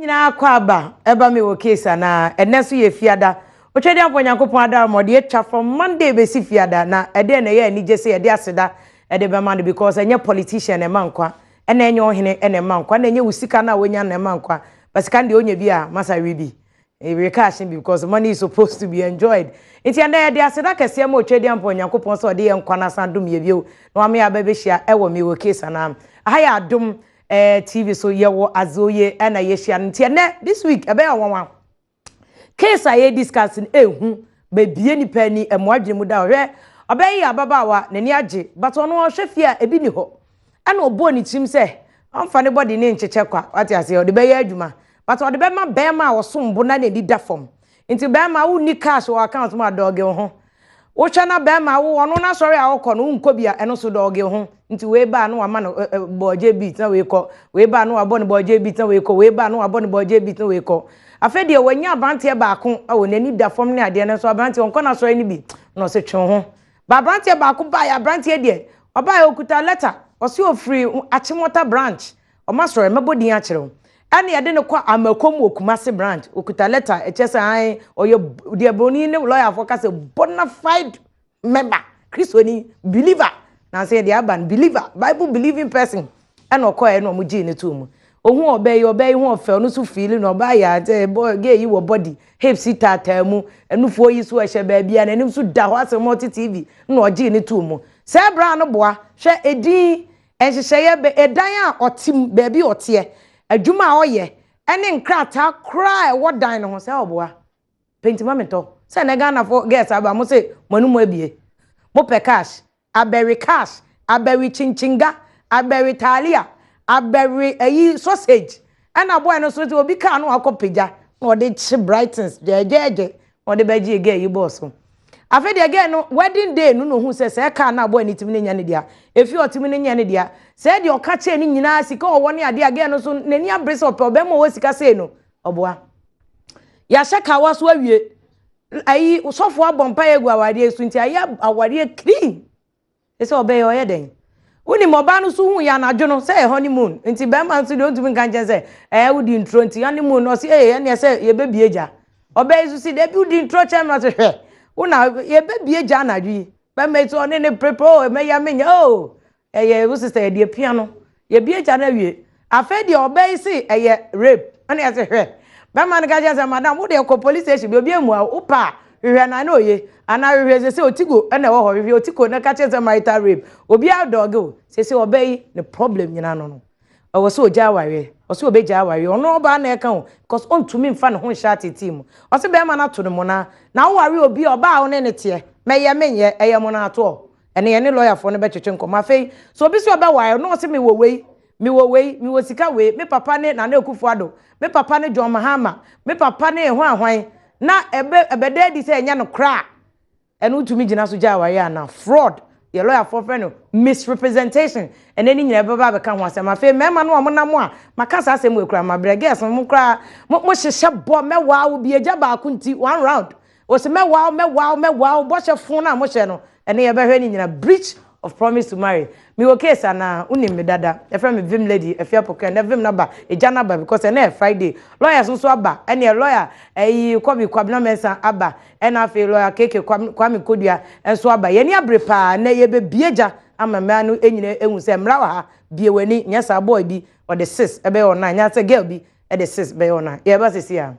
Nyinaa kɔ aba ɛba me wɔ case anaa. Ɛnɛ nso yɛ Fiada. Otwedeampɔn Nyankopɔn adara ma ɔde atwa from Monday bɛsi Fiada, na ɛdeɛ na ɛyɛ anigye sɛ yɛde aseda ɛde bɛma no, because ɛnyɛ politician na ɛma nkwa, ɛna ɛnyɛ ɔhene ɛna ɛma nkwa, ɛna ɛnyɛ wo sika no a wonya na ɛma nkwa. But sika no deɛ, wonya bi a, masa we bi we cash bi, because money is supposed to be enjoyed. Nti ɛnɛ yɛde aseda kɛseɛ ma Otwedeampɔn Nyankopɔn sɛ ɔde yɛ nkwa no asan dom yɛ bio na wama yɛ aba bɛhyia ɛwɔ me wɔ case anaa. Aha yɛ Adom TV so, yɛwɔ Azoye ɛna yɛhyia no. Nti ɛnɛ this week ɛbɛyɛ ɔnwanwa case a yɛ discuss no, ehu beebie nipa ani ɛmo adwene mu da. Ɔhwɛ, ɔbɛyɛ yɛ ababaawa, n'ani agye, but ɔno ɔhwɛ fie a ebi ni hɔ, ɛna ɔbɔ ne tirim sɛ ɔmfa ne bɔde ne nkyekyɛ kwa. Wate aseɛ? Ɔde bɛyɛ adwuma, but ɔde bɛma bɛrima a ɔsom bo na n'ani da fam. Nti bɛrima, wonni cash wɔ account mu a, dɔɔge wo ho. Wohwɛ na bɛrima wo ɔno n'asɔre a ɔkɔ no, wonkɔ bi a, ɛno so dɔɔge ho. Nti wei baa no, wama no bɔɔgye beat, na wei kɔ. Wei baa no, wabɔ no bɔɔgye beat, na wei kɔ. Wei baa no, wabɔ no bɔɔgye beat, na wei kɔ. Afei deɛ, wanya aberanteɛ baako a wɔ n'ani da fam ne adeɛ no nso, aberanteɛ ɔnkɔ n'asɔre no bi, na ɔsɛ twe ho ba. Aberanteɛ baako baa yɛ, aberanteɛ deɛ ɔbaa yɛ, okuta letter, ɔsɛ ofiri Achimota branch, ɔma sɔrɔ ɛmɛbɔ din akyerɛw, ɛna yɛde no kɔ Amakom wɔ Kumasi branch. Okuta letter ɛkyɛ sɛ ayi ɔyɛ deɛ broni ne lɔyafoɔ ka sɛ bona fide member, Kristoni, believer, na sɛ yɛde aba no, believer, Bible believing person. Ɛna ɔkɔɛ na ɔmo gyee ne to mu. Ohun ɔbaa yi, ɔbaa yi ho ɔfɛ, ɔno nso fiili na ɔbaa yɛ ate bɔ. Gay yi wɔ body, hips taataa mu, ɛnufoɔ yi so ɛhyɛ baabi a n'anim so da hɔ asɛ multi TV, na ɔgyee ne to mu. Sɛ ɛbra no boa, hwɛ edin nhyehyɛeɛ bɛ ɛdan a ɔte mu, baabi ɔteɛ, adwuma a ɔyɛ, ɛne nkrataa koraa a ɛwɔ dan no ho sɛ ɔboa pentima metɔ sɛ ɛnɛ Ghanafoɔ girls aba mo sɛ mo anum abie, mo pɛ cash, abɛwe cash, abɛwe kyinkyiga, abɛwe taalia, abɛwe ayi sausage. Ɛna boy no so te obi kaa no akɔ pagya na ɔde kye brightens gyɛɛgyɛɛgyɛ na ɔde bɛgye girl yi bɔɔ so. Afei deɛ, girl no wedding day no na ohun sɛ kaa na boy ne timi ne nya ne dea, efi ɔtimi ne nya ne dea, sɛ deɛ ɔka kyerɛ ne nyinaa, sika ɔwɔ ne adeɛ a, girl no so n'ani abere sɛ ɔpɛ ɔbɛrima ɔwɔ sika sei no. Ɔboa, yɛahyɛ kawa so awie, ayi sɔfo abɔ mpa egu awareɛ so, nti ayɛ awareɛ clean sɛ ɔbɛyɛ ɔyɛ dɛn. Wonim ɔbaa no so hu yɛ anadwo no sɛ ɛyɛ honeymoon, nti bɛrima nso deɛ, ɔntumi nka nkyɛn sɛ ɛyɛ wodi nturo, nti honeymoon no, ɔsi ɛyɛ ɛneɛ sɛ yɛbɛbie gya. Ɔbaa yi so si debi wodi nturo kyɛn mi, ɔsi hwɛ wona yɛbɛbie gya anadwo yi. Bɛrima yi so ɔne ne pepe o, ɛmɛya menya o, ɛyɛ wo sista yɛde apia no, yɛbie gya no awie. Afei deɛ, ɔbaa yi si ɛyɛ rape, ɛna yɛsɛ hwɛ, bɛrima no ka kyerɛ sɛ madam, wo deɛ kɔ police station bi, obi emu a wopa a hwehwɛ na ne oye anaa hwehwɛ sɛ Otigo ɛna ɛwɔ hɔ, hwehwɛ Otigo na ka kyerɛ sɛ marital rape, obiara dɔɔge o. Sɛ ɔbaa yi ne problem nyinaa no, ɛwɔ sɛ ogya awareɛ, ɔsɛ obɛgya awareɛ. Ɔno ɔbaa na ɛka o, because ɔntumi nfa ne ho nhyɛ atete mu. Ɔsɛ bɛrima no ato ne mo na woware obi a ɔbaa a wo ne ne teɛ mɛyɛ menyɛ ɛyɛ mo no atoɔ. Ɛne yɛne lɔyafoɔ no bɛtwetwe nkɔmmɔ. Afei so obi sɛ ɔbɛware no, ɔsɛ mewɔ wei, mewɔ wei, mewɔ sika wei, me papa ne Nana Akufo Addo, me papa ne John Mahama, me papa ne ɛho ahwan, na ɛbɛ ɛbɛda adi sɛ ɛnyɛ no koraa, ɛno wotumi gyina so gya awareɛ anaa? Fraud, yɛ lɔyafoɔ frɛ no misrepresentation. Ɛnɛ ne nyinaa bɛba abɛka ho asɛm. Afei mmarima no a monam a maka saa asɛm wɔ kura mabrɛ girls no, mo koraa mo hyehyɛ bɔ mɛwaa wo bi agya baako, nti one round wɔsɛ mɛwaa wo, mɛwaa wo, mɛwaa wo, bɔhyɛ fon no a mohyɛ no. Ɛne yɛbɛhwɛ ne nyinaa, breach of promise to marry. Mewɔ case anaa? Wonim me dada, yɛfrɛ me Vim Lady Afia Pokua. Ɛnɛ Vim naba, ɛgya naba, because ɛnɛ yɛ Friday. Lawyers nso aba, ɛneɛ lawyer ɛyi Kɔbi Kwabena Mensah aba, ɛna afei lawyer Keke Kwame Kodua nso aba. Yɛni abere paa. Ɛnɛ yɛbɛbie gya ama mmaa no nyina ehu sɛ mmara wɔ ha. Bie w'ani, nyɛ saa boy bi ɔde six ɛbɛyɛ ɔnan, nyɛ sɛ girl bi ɛde six bɛyɛ ɔnan. Yɛba sisi a.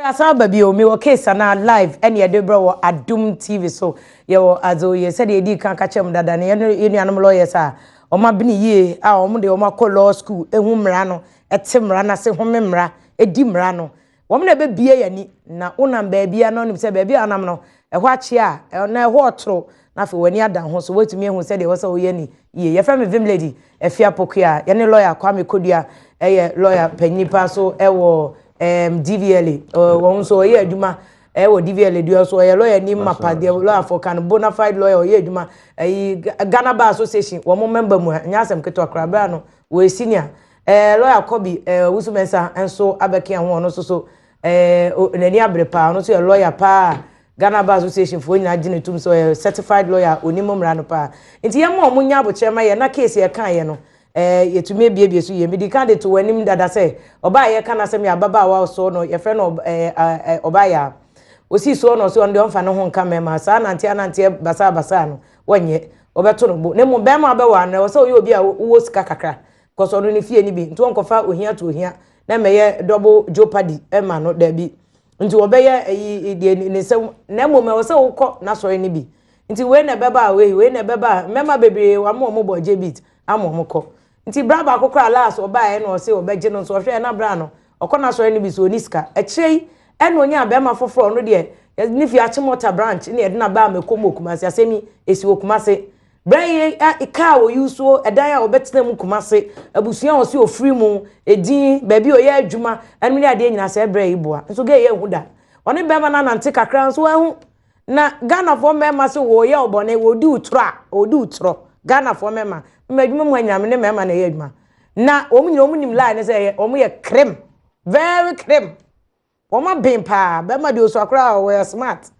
Asan aba bio, mewɔ case anaa live, ɛne yɛde brɛ wɔ Adom TV so. Yɛwɔ Adzoyɛ sɛdeɛ yɛdi kan ka kyerɛ mu dada no, yɛne yɛn nuanom lawyers a wɔn abene yie a wɔn de wɔn akɔ law school, ehu mmara no, ɛte mmara no ase, home mmara, edi mmara no, wɔn na ɛbɛbie yɛn ani. Na wonam baabi a na ɔnim sɛ baabi a ɔnam no ɛhɔ akye a na ɛhɔ ɔtoro, na afei w'ani ada ho so, woatumi ehu sɛdeɛ ɛwɔ sɛ woyɛ ni yie. Yɛfrɛ me Vim Lady Afia Pokua. Yɛne lawyer Kwame Kodua, ɛyɛ lawyer panyin pa so ɛwɔ DVLA. Wɔn nso ɔyɛ adwuma ɛwɔ DVLA deɛ so, ɔyɛ lawyer ni mapa deɛ lawyer fo kan, bona fide lawyer. Ɔyɛ adwuma ɛyi Ghana Bar Association, wɔn member mu a nyɛ asɛm ketewa koraa. Bɛrɛ no wɔyɛ senior lawyer. Kɔbi Wusu Mensah nso abɛka ho, ɔno nso so n'ani abere paa, ɔno nso yɛ lawyer paa. Ghana Bar Association foɔ nyinaa gye no tom sɛ ɔyɛ certified lawyer a ɔnim mmara no paa. Nti yɛmma wɔn nyɛ abokyerɛ ma yɛn na case yɛkaeɛ no, eh, yɛtumi abiebie so yie. Medi kan de to wɔn anim dada sɛ ɔbaa a yɛka n'asɛm yɛ ababaawa ɔsoɔ no, yɛfrɛ no eh, eh, ɔbaa Ɔsii soɔ na ɔse ɔno deɛ ɔmfa ne ho nka mmarima saa nanteɛ ananteɛ basaa basaa no wɔnyɛ wɔbɛto no bo na mmom barima a wobɛware no ɛwɔ sɛ ɔyɛ obi a wowɔ sika kakra because ɔno ne fie no bi nti wɔnkɔfa ohia to ohia na mmɛyɛ double jeopardy ma no daabi nti wɔbɛyɛ ayi deɛ ne nsɛm na mmom ɛwɔ sɛ wokɔ n'asɔre no bi nti wei na ɛbɛba a wei wei na ɛbɛba a mmarima bebree wɔama wɔn bɔ gye beat ama wɔn kɔ nti bra baako koraa last ɔbaeɛ na ɔse ɔbɛgye no nso ɔhwɛɛ na bra no ɔkɔ n'asɔre no bi so ɔni sika akyire yi ɛna ɔnyaa bɛrima foforɔ ɔno deɛ ne fie Achimota branch ne yɛde no aba Mɛkɔm wɔ Kumasi asɛm yi ɛsi wɔ Kumasi berɛ yi kaa a ɔyi soɔ ɛdan a ɔbɛtena mu Kumasi abusua a ɔsi ɔfiri mu edin baabi a ɔyɛ adwuma ɛno ne adeɛ nyinaa sɛ berɛ yi boa nso gɛ yɛ ahu da ɔne bɛrima no anante kakra nso ahu na Ghanafoɔ mmarima sɛ wɔyɛ ɔbɔne wɔdi wo torɔ a wɔdi wo torɔ Ghanafoɔ mmarima mma adwuma mu anyame ne mmarima na ɛyɛ adwuma na wɔn nyinaa wɔn nim lie ne sɛ wɔn yɛ krem very krem Wɔn aben paa. Bɛrima deɛ osua koraa ɔyɛ smart.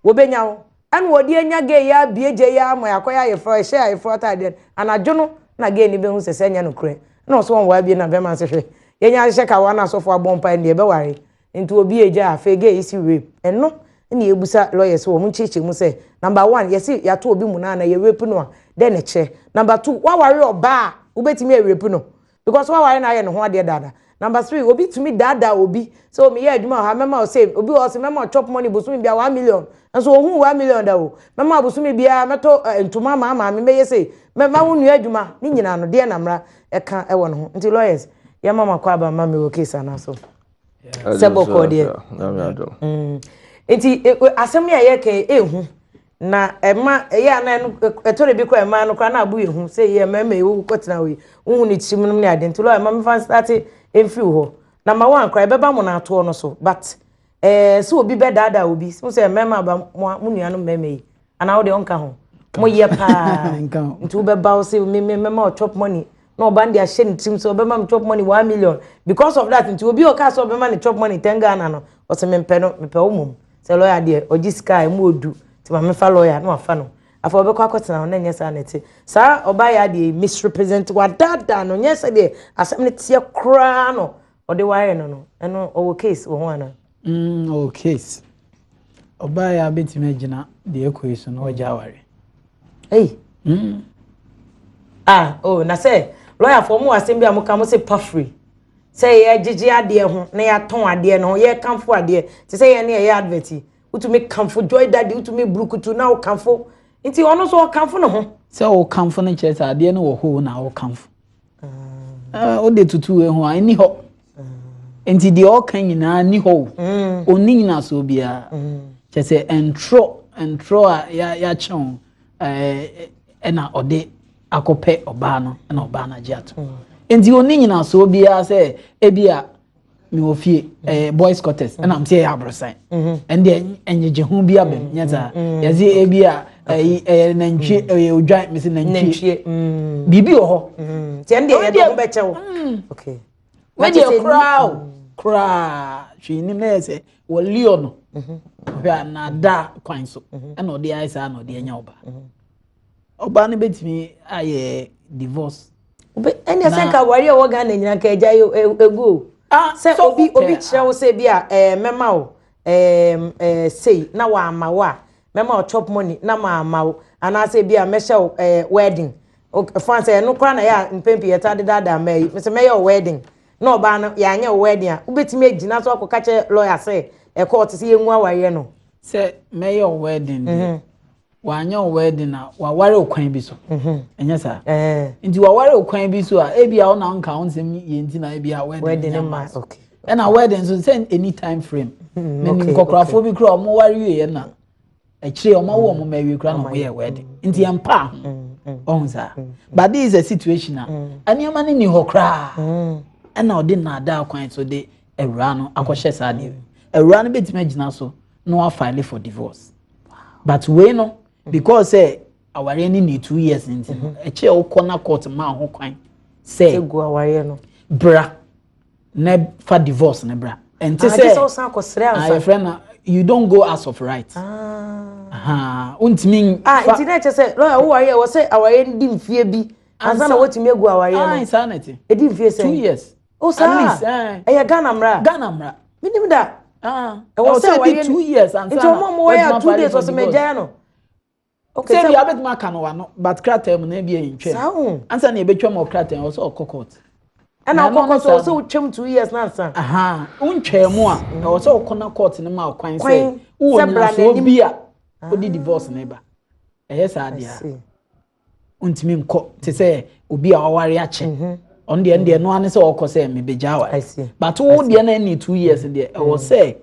Wɔbɛnya wo. Ɛna wɔde anya gay yi abie gya yi ama yɛakɔyɛ ayeforɔ, yɛhyɛ ayeforɔ ataadeɛ no. Anadwo no na gay no bɛhu sɛ sɛ ɛnyɛ nokorɛ. Ɛna ɔso wɔn abie na bɛrima no sɛ hwɛ, yɛnya ahyehyɛ kawa na asɔfoɔ abɔ mpaeɛ no deɛ yɛbɛware. Nti wɔbie gya a, afei gay yi si rape. Ɛno na yɛbusa lawyers sɛ wɔn nkyerɛkyerɛ mu sɛ, number one, yɛse yɛato obi mu no a na yɛ rape no a, dɛn na ɛkyerɛ? Number two, woaware ɔbaa a, wobɛtumi a rape no? Because waware na ayɛ ne ho adeɛ dada. Number three, obi tumi daadaa obi sɛ o meyɛ adwuma wɔ ha mɛma o save. Obi wɔ hɔ sɛ mɛma o chop money bosome bia 1 million. Nso ohun 1 million da o. Mɛma o bosome biara mɛtɔ ntoma ama maame mɛyɛ sei. Mɛma wo nua adwuma. Ne nyinaa no deɛ na mmara ɛka ɛwɔ ne ho. Nti lawyers yɛma mo akɔ aba ma me wɔ case anaa so. Sɛ bɔkɔɔ deɛ. Nti asɛm yi a yɛka ehu. Na ɛma ɛyɛ a na ɛno ɛtɔ da bi koraa mmaa no koraa na abo yɛ hu sɛ yɛ mmarima yi wokɔtena hɔ yi wohu ne tirim nom ne ade nti lɔya ma mefa nsate mfiri hɔ na ma wɔn koraa ɛbɛba mo n'atoɔ no so but ɛɛ sɛ obi bɛdaadaa obi sɛ sɛ mmarima aba mo mo nuanom mmarima yi anaa wo deɛ ɔnka ho mo yɛ paa nti wobɛba wo sɛ me me mɛma wo chop money na ɔba no de ahyɛ ne tirim sɛ ɔbɛma me chop money 1 million because of that nti obi a ɔka sɛ ɔbɛma ne chop money 10 Ghana no ɔsɛ mempɛ no, mepɛ wo mmom. Sɛ lɔya deɛ ɔgye sika a ɛmu odu nti ma mefa lɔya na wafa no afei ɔbɛkɔ akɔtena hɔ na ɛnyɛ saa na ɛte saa ɔbaa yɛ adeɛ yi misrepresent wadaadaa no nyɛ sɛdeɛ asɛm no teɛ koraa no ɔde wayɛ no no ɛno ɔwɔ case wɔ ho anaa? Ɔwɔ case. Ɔbaa yɛ abɛtumi agyina deɛ ɛkɔ yi so na ɔgya aware. Hey. Ah, oh, na sɛ lɔyafoɔ mo wɔ asɛm bi a moka mo sɛ pafiri sɛ yɛgyegye adeɛ ho na yɛatɔn adeɛ no ho yɛkamfo adeɛ te sɛ yɛn ne yɛyɛ advert yi wotumi kamfo Joy Daddy wotumi burukutu na wokamfo nti ɔno nso ɔkamfo ne ho. Sɛ wokamfo no kyerɛ sɛ adeɛ no wɔ hɔ na wokamfo wode tutu wei ho a ɛni hɔ nti deɛ ɔka nyinaa ni hɔ o ɔnni nyinasoɔ biara kyerɛ sɛ ntorɔ ntorɔ a yɛakyɛ ho ɛna ɔde akɔpɛ ɔbaa no ɛna ɔbaa no agye ato nti ɔnni nyinasoɔ biara sɛ ebi a mewɔ fie boys quarters ɛna m sɛ ɛyɛ aborosan ɛndeɛ ɛnyegye ho bi abɛm nyɛ saa yɛsɛ ebi a ɛyi ɛyɛ nantwie ɛyɛ odwan mesi nantwie biribi wɔ hɔ. Nti ɛndeɛ yɛde ho bɛkyɛ wo. Okay. Wɛdeɛ koraa o koraa hwee nim na yɛ sɛ wɔ leo no hwɛ a nada kwan so ɛna ɔde ayɛ saa na ɔde anya ɔbaa ɔbaa no bɛtumi ayɛ divorce. Ɛnna sɛ nka awari a ɛwɔ Ghana nyina nka agya egu o. Sɛ obi kyerɛ wo sɛ bi a mɛma wo sei na wama wo a mɛma wo chop money na maama wo anaasɛ bi a mɛhyɛ wo wedding fan sɛ ɛno koraa na yɛ a mpɛn pii yɛta deda mmaa yi sɛ mɛyɛ wo wedding na ɔbaa no yɛanyɛ wo wedding a wobɛtumi agyina so akɔka kyerɛ lawyer sɛ ɛkɔ ɔte sɛ yɛngu awareɛ no. Sɛ mɛyɛ wo wedding deɛ wanyɛ wo wedding a waware wo kwan bi so ɛnyɛ saa nti waware wo kwan bi so a ebi a ɔna nka wo nsɛm yɛ nti na ebi a wedding nyɛ ma so ɛna wedding nso sɛ any time frame na nim nkɔkorafoɔ bi kura ɔmo ware wie yɛ na akyire ɔmo awo ɔmo ma awie kura na ɔmo yɛ wedding nti yɛn pa ho ɔho saa. But this is a situation a nneɛma no ni hɔ koraa ɛna ɔde nnaadaa kwan so de awura no akɔhyɛ saa deɛ awura no bɛtumi agyina so na wa file for divorce. But wei no because sɛ awareɛ no ni 2 years nti no ɛkyɛ wokɔ na court ma ho kwan sɛ egu awareɛ no bra na fa divorce ne bra. Ɛnte sɛ sɛ ɔsan akɔsrɛ ansa. Yɛfrɛ no You don't go as of right. Ah. Wontumi. Ah, nti na kyerɛ sɛ lawyer wo ware wɔ sɛ awareɛ no di mfie bi ansa na watumi agu awareɛ no. Ah, saa na ɛte. Ɛdi mfie sɛn? 2 years. Oh, saa. At least. Eh. Ɛyɛ Ghana mmara. Ghana mmara. Minim da. Ah. Ɛwɔ sɛ ɛdi 2 years ansa na. Nti ɔmo a mo wɔyɛ a 2 days ɔsɛ mɛ gyaa no. Okay, sɛ bi abɛtumi aka no wano, but krataa mu na ebi yɛ ntwam. Saa o. Ansa na ebɛtwam wɔ krataa mu, ɔsɛ ɔkɔ court. Ɛna ɔkɔ court, ɔsɛ wotwam 2 years na nsa. Ntwam mu a, ɛwɔ sɛ ɔkɔ na court no ma ɔkwan sɛ wowɔ nyinasoɔ bi a wodi divorce ne ba. Ɛyɛ saa deɛ a, ntumi nkɔ te sɛ obi a ɔware akyɛ. Ɔno deɛ, no ano sɛ ɔkɔ sɛ mebɛgya aware. But wo deɛ na ɛni 2 years deɛ, ɛwɔ sɛ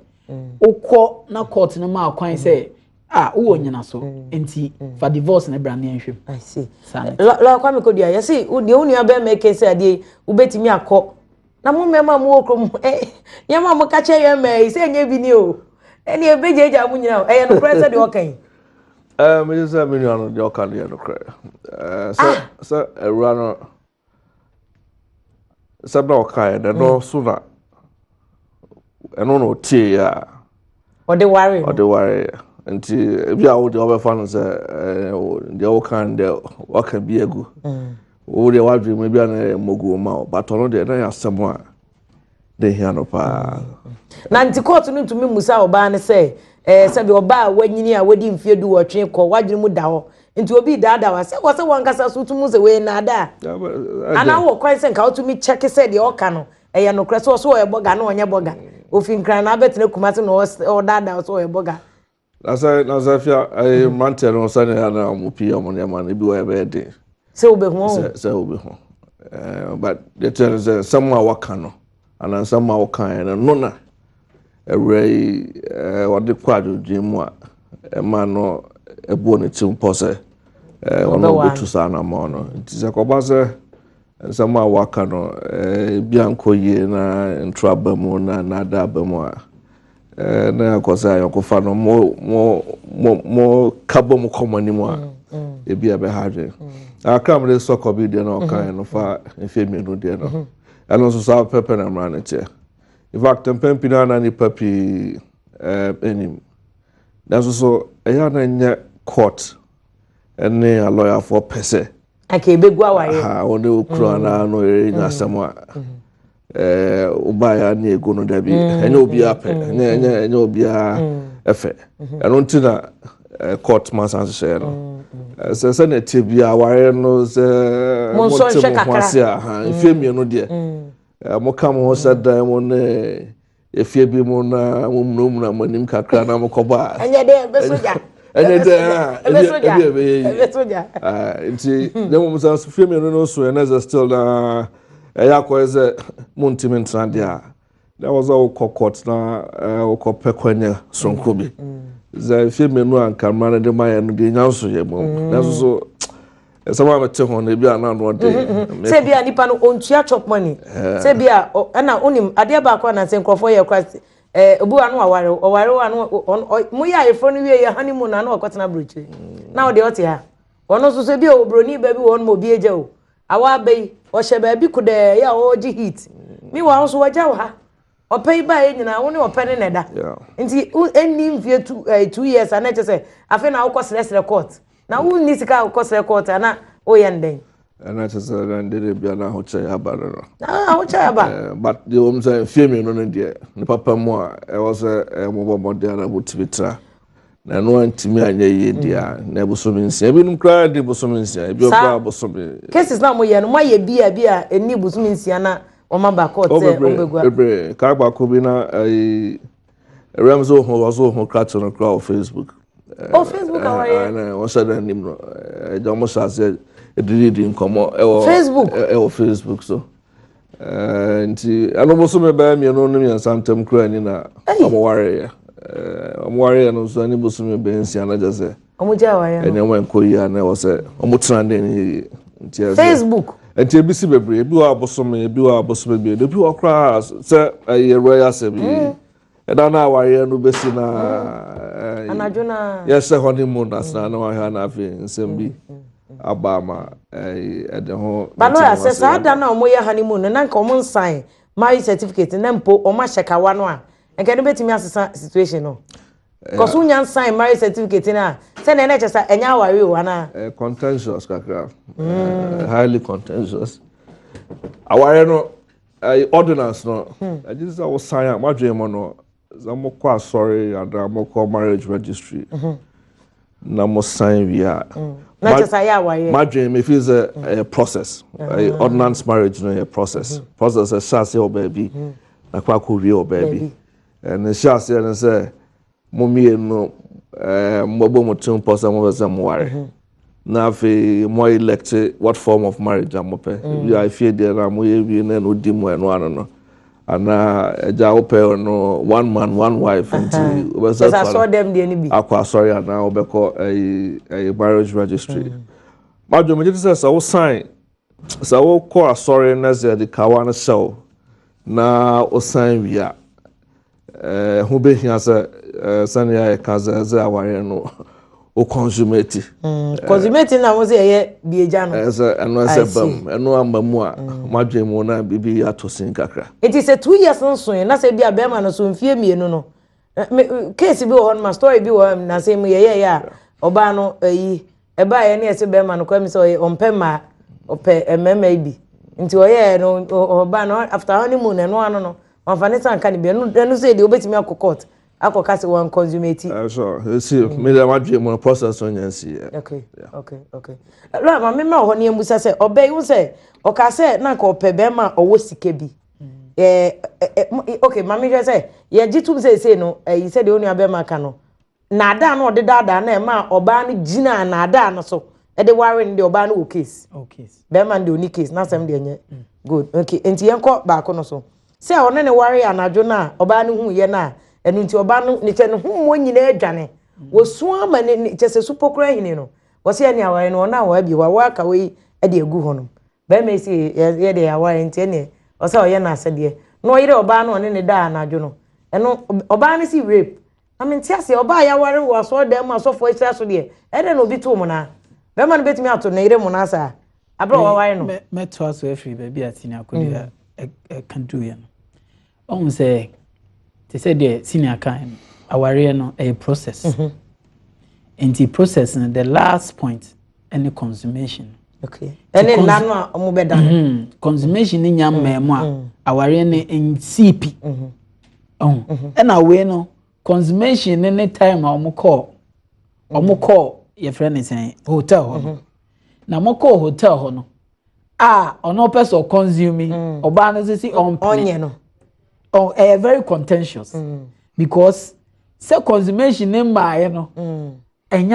wokɔ na court no ma ɔkwan sɛ a wowɔ nyina so nti fa divorce ne bra ne nhwɛ mu. Lawyer Kwame Kodua, yɛsi deɛ wo nua bɛrima eke sɛ adeɛ wobɛtumi akɔ na mo mmarima a mowɔ kurom ɛ nneɛma a moka kyerɛ yɛn mmaa yi sɛ ɛnyɛ bi ni o, ɛne ebɛgyagya mo nyinaa o, ɛyɛ nokorɛ sɛ deɛ ɔka yi? Megye sɛ me nua no deɛ ɔka no yɛ nokorɛ. Sɛ sɛ awura no sɛ na ɔkaeɛ no, ɛno so na ɛno na ɔtieeɛ a ɔde ware no. Ɔde wareɛ, nti ebi a wo deɛ wɔbɛfa no sɛ deɛ woka no deɛ waka bi agu wo deɛ wadwene mu, ebi a na ɛyɛ mmɔguo ma wo, but ɔno deɛ na yɛ asɛm a de hia no paa. Na nti court no ntumi musa ɔbaa no sɛ sɛbi ɔbaa a wanyini a wadi mfie 18 kɔ, wadwene mu da hɔ, nti obi daadaa wa sɛ wɔ sɛ wɔn ankasa so tumi sɛ wei naadaa anaa wɔ kwan sɛ nka wotumi kyɛke sɛ deɛ ɔka no ɛyɛ nokorɛ, sɛ ɔso ɔyɛ bɔga na ɔnyɛ bɔga, ofi Nkran na abɛtena Kumase na ɔdaadaa sɛ ɔyɛ bɔga? Na sɛ fia ɛyɛ mmeranteɛ no sɛnea na ɔmo pii ɔmo nneɛma no ebi wɔ ɛbɛyɛ den sɛ wobɛhu ɔho. Sɛ wobɛhu, but deɛ kyerɛ no sɛ nsɛm a waka no anaa nsɛm a wɔkaeɛ no na awura yi wɔde kɔ adwodwen mu a ɛma no ɛbuo ne tirim pɔ sɛ ɔno Ɔbɛware. ɔbɛtu saa anammɔn no. Nti sɛ kɔba sɛ nsɛm a waka no ebi ankɔ yie na ntoro aba mu na nada aba mu a, na akɔ sɛ ayɔnkofa no mo ka bɔ mu kɔ mo anim a, ebi a ɛbɛha adwene. Akra mo de sɔkɔ bi deɛ na ɔkaeɛ no fa mfeɛ 2 deɛ no, ɛno nso saa pɛpɛ na mmara no teɛ. In fact, mpɛn pii no ana nipa pii anim nanso so ɛyɛ a na nyɛ court ɛne alɔyafoɔ pɛ sɛ anka ebegu awareɛ. Ha wɔn de okunu anaa no yɛrɛ nya asɛm a wobaeɛ a ne egu no dabi, ɛnyɛ obiara pɛ, ɛnyɛ obiara ɛfɛ. Ɛno nti na court ma san hyehyɛ no sɛ sɛnea ɛte biara awareɛ no sɛ Mo nsɔ mote nhwɛ mo ho kakra. ase a ha mfeɛ 2 deɛ, moka mo ho sɛ dan mu ne efie bi mu na mo munamuna mo anim kakra na mo kɔbɔ a Ɛnyɛ dɛ ɛbɛso gya. Ɛnyɛ dɛ a Ɛbɛso gya. ebi ɛbɛyɛ yie. Ɛbɛso gya. Ah, nti na mmom sɛ fie 2 no so ɛnɛ sɛ still na ɛyɛ akɔyɛ sɛ montimi ntena deɛ a, na wɔ sɛ wokɔ court na wokɔ pɛ kwanya soronko bi sɛ fie 2 a nka mmara no de ma yɛ no deɛ nya nso yɛ mmom. Nanso so ɛsɛm a mete ho no ebi a na ano ɔden. Sɛ bi a nipa no ontua chop money, sɛ bi a ɛna onim adeɛ baako a nansɛ nkurɔfoɔ yɛ kora obi wa no aware ɔware wa no mo yɛ ayeforo no wie yɛ honeymoon na no ɔkɔtena aburokyire na ɔde ɔte ha. Ɔno nso so bi a oburoni ba bi wɔ hɔ nom, obi agya o awa aba yi ɔhyɛ baabi kodɛɛ yɛ a ɔregye heat mi wa nso wɔgya wɔ ha. Ɔpɛ yi ba yɛ nyinaa wo ne ɔpɛ ne na ɛda. Nti ɛnni mfie 2 years a na ɛkyɛ sɛ afei na wokɔ srɛsrɛ court na wonni sika a wokɔ srɛ court a na woyɛ ndɛn? Ɛna kyerɛ sɛ na ndede bia na ahokyɛ aba no. Na ahokyɛ aba. But deɛ wɔm sɛ mfie 2 no deɛ ne papa mu a ɛwɔ sɛ mobɔ mmɔden a na motumi tra na ɛno antumi anyɛ yie deɛ a, na bosome 6, ebinom koraa de bosome 6, ebi koraa bosome. Cases na moyɛ no, moayɛ bi a bi a ɛni bosome 6 na wɔma ba court Oh, sɛ bebree. ɔmbɛgua? Bebree. Kaa baako bi na ɛyi ɛwɛm sɛ ohun ɔsɛ ohun krakye no koraa wɔ Facebook. Oh, Facebook awareɛ. Ɛna wɔhyɛ dɛ anim no ɛgya wɔn hyɛ aseɛ edididi nkɔmɔ ɛwɔ Facebook? Ɛwɔ Facebook so. Nti ɛno bosome bɛyɛ 2 ne 3 ntɛm koraa ni na Ei. wɔn wareɛ. Wɔn wareɛ no nso ɛne bosome bɛyɛ 6 na gye sɛ Ɔmo gya awareɛ no. Nneɛma nkɔ yie a na ɛwɔ sɛ wɔn tena ne ne yie nti ɛsɛ Facebook. Nti ebi si bebree, ebi wɔ abosome, ebi wɔ abosome 2, ebi wɔ koraa sɛ ɛyɛ royal asɛm yi ɛda na awareɛ no bɛsi na Anadwo na yɛhyɛ hɔ ne mu nasena na wahwɛ na afei nsɛm bi aba ama ɛde ho. But lawyer, sɛ saa da na ɔmo yɛ honeymoon no na nka ɔmo nsan marriage certificate na mpo ɔmo ahyɛ kawa no a, nka ɛno bɛtumi asesa situation no? Kɔso wonya nsan marriage certificate no a, sɛnea na ɛkyɛ sɛ ɛnyɛ aware o anaa? Ɛyɛ contentious kakra. Highly contentious. Aware no, ɛyɛ ordinance no. Ɛgye sɛ wosan a, moadwene mu no, sɛ mokɔ asɔre anaa mokɔ marriage registry na mosan wie a. Na kyɛ sɛ ayɛ awareɛ. Madwene me feel sɛ ɛyɛ process. Ɛyɛ ordinance marriage no yɛ process. Process ɛhyɛ aseɛ wɔ baabi na kɔ akɔ wie wɔ baabi. Ɛne hyɛ aseɛ no sɛ mo mmienu mobɛbɔ mo tirim pɔ sɛ mopɛ sɛ moware. Na afei mo elect what form of marriage a mopɛ. Ebi a efie deɛ na moyɛ wie na ɛno di mu ɛno ano no. Anaa agya wopɛ no one man one wife nti wobɛsɛ Ɛsɛ asɔre dɛm deɛ no bi. Akɔ asɔre anaa wobɛkɔ ɛyi marriage registry. Madwo megye di sɛ sɛ wo sign, sɛ wokɔ asɔre na sɛ yɛde kawa no hyɛ wo na wo sign wie a, ho bɛhia sɛ sɛnea yɛka sɛ awareɛ no wo consummate. Consummate na mo sɛ ɛyɛ biagya no. Ɛsɛ ɛno ɛsɛ bam ɛno ama mu a madwe mu na biribi ato sin kakra. Nti sɛ 2 years nso yi na sɛ bi a bɛrima no so mfie 2 no, case bi wɔ hɔ no ma story bi wɔ hɔ na sɛ mu yɛyɛ yɛ a, ɔbaa no ɛyi ɛbaa yɛ ne yɛsɛ bɛrima no kɔ mi sɛ ɔyɛ ɔmpɛ mmaa, ɔpɛ mmarima yi bi, nti ɔyɛ no ɔbaa no after honeymoon ɛno ano no wɔnfa ne nsa nka ne bi. Ɛno sɛ deɛ wobɛtumi akɔ court akɔka sɛ wɔn consummate. Ɛsɔ esi mi dɛ madwe mu no process no nyɛ nsi yɛ. Okay, lɔɔ maame ma wɔ hɔ ne emusa sɛ ɔbɛ yi sɛ ɔka sɛ na nka ɔpɛ bɛrima a ɔwɔ sika bi. ɛɛ ɛ okay, maame hwɛ sɛ yɛgye tum sɛ ese no ɛyi sɛ deɛ onua bɛrima ka no naadaa no ɔde daadaa na ɛma ɔbaa no gyina naadaa no so ɛde ware no deɛ, ɔbaa no wɔ case. Bɛrima no deɛ ɔni case n'asɛm deɛ nyɛ good. Okay, nti yɛn kɔ baako no so sɛ ɔne ne ware anadwo no a ɔbaa no hu yɛ no a, ɛno nti ɔbaa no ne kyɛ ne ho mmɔ nyinaa adwane wɔsu ama ne kyɛ sɛ supɔ koraa hini no wɔsi ɛne aware no ɔno a wɔabi hɔ a wɔaka wɔ yi ɛde agu hɔ no bɛrima yi si yɛ deɛ aware, nti ɛneɛ ɔsɛ ɔyɛ n'asɛdeɛ na ɔyere ɔbaa no ɔne ne da anadwo no. Ɛno ɔbaa no si rape na mente aseɛ. Ɔbaa yɛaware wɔ asɔredan mu, asɔfoɔ ahyira so deɛ, ɛdɛ na obi to mu naa bɛrima no bɛtumi ato ne yere mu naa saa abere a wɔware no. Mɛtoa so afiri baabi a senior akɔdua ɛka duiɛ no. Ɔhu sɛ te sɛ deɛ senior kan no, awareɛ no ɛyɛ process, nti process no the last point ɛne consummation. Okay, ɛne nna no a ɔmo bɛda no. Consummation ne nya mmaa mu a, awareɛ no nsii pi. Ɔho ɛna wei no consummation ne time a ɔmo kɔɔ yɛfrɛ ne sɛn, hotel hɔ no, na ɔmo kɔɔ hotel hɔ no a ɔno pɛ sɛ ɔconsume, ɔbaa no sisi ɔmpene. Ɔnyɛ no. Ɔ ɛyɛ very contentious because sɛ consummation ne mmaayɛ no ɛnyɛ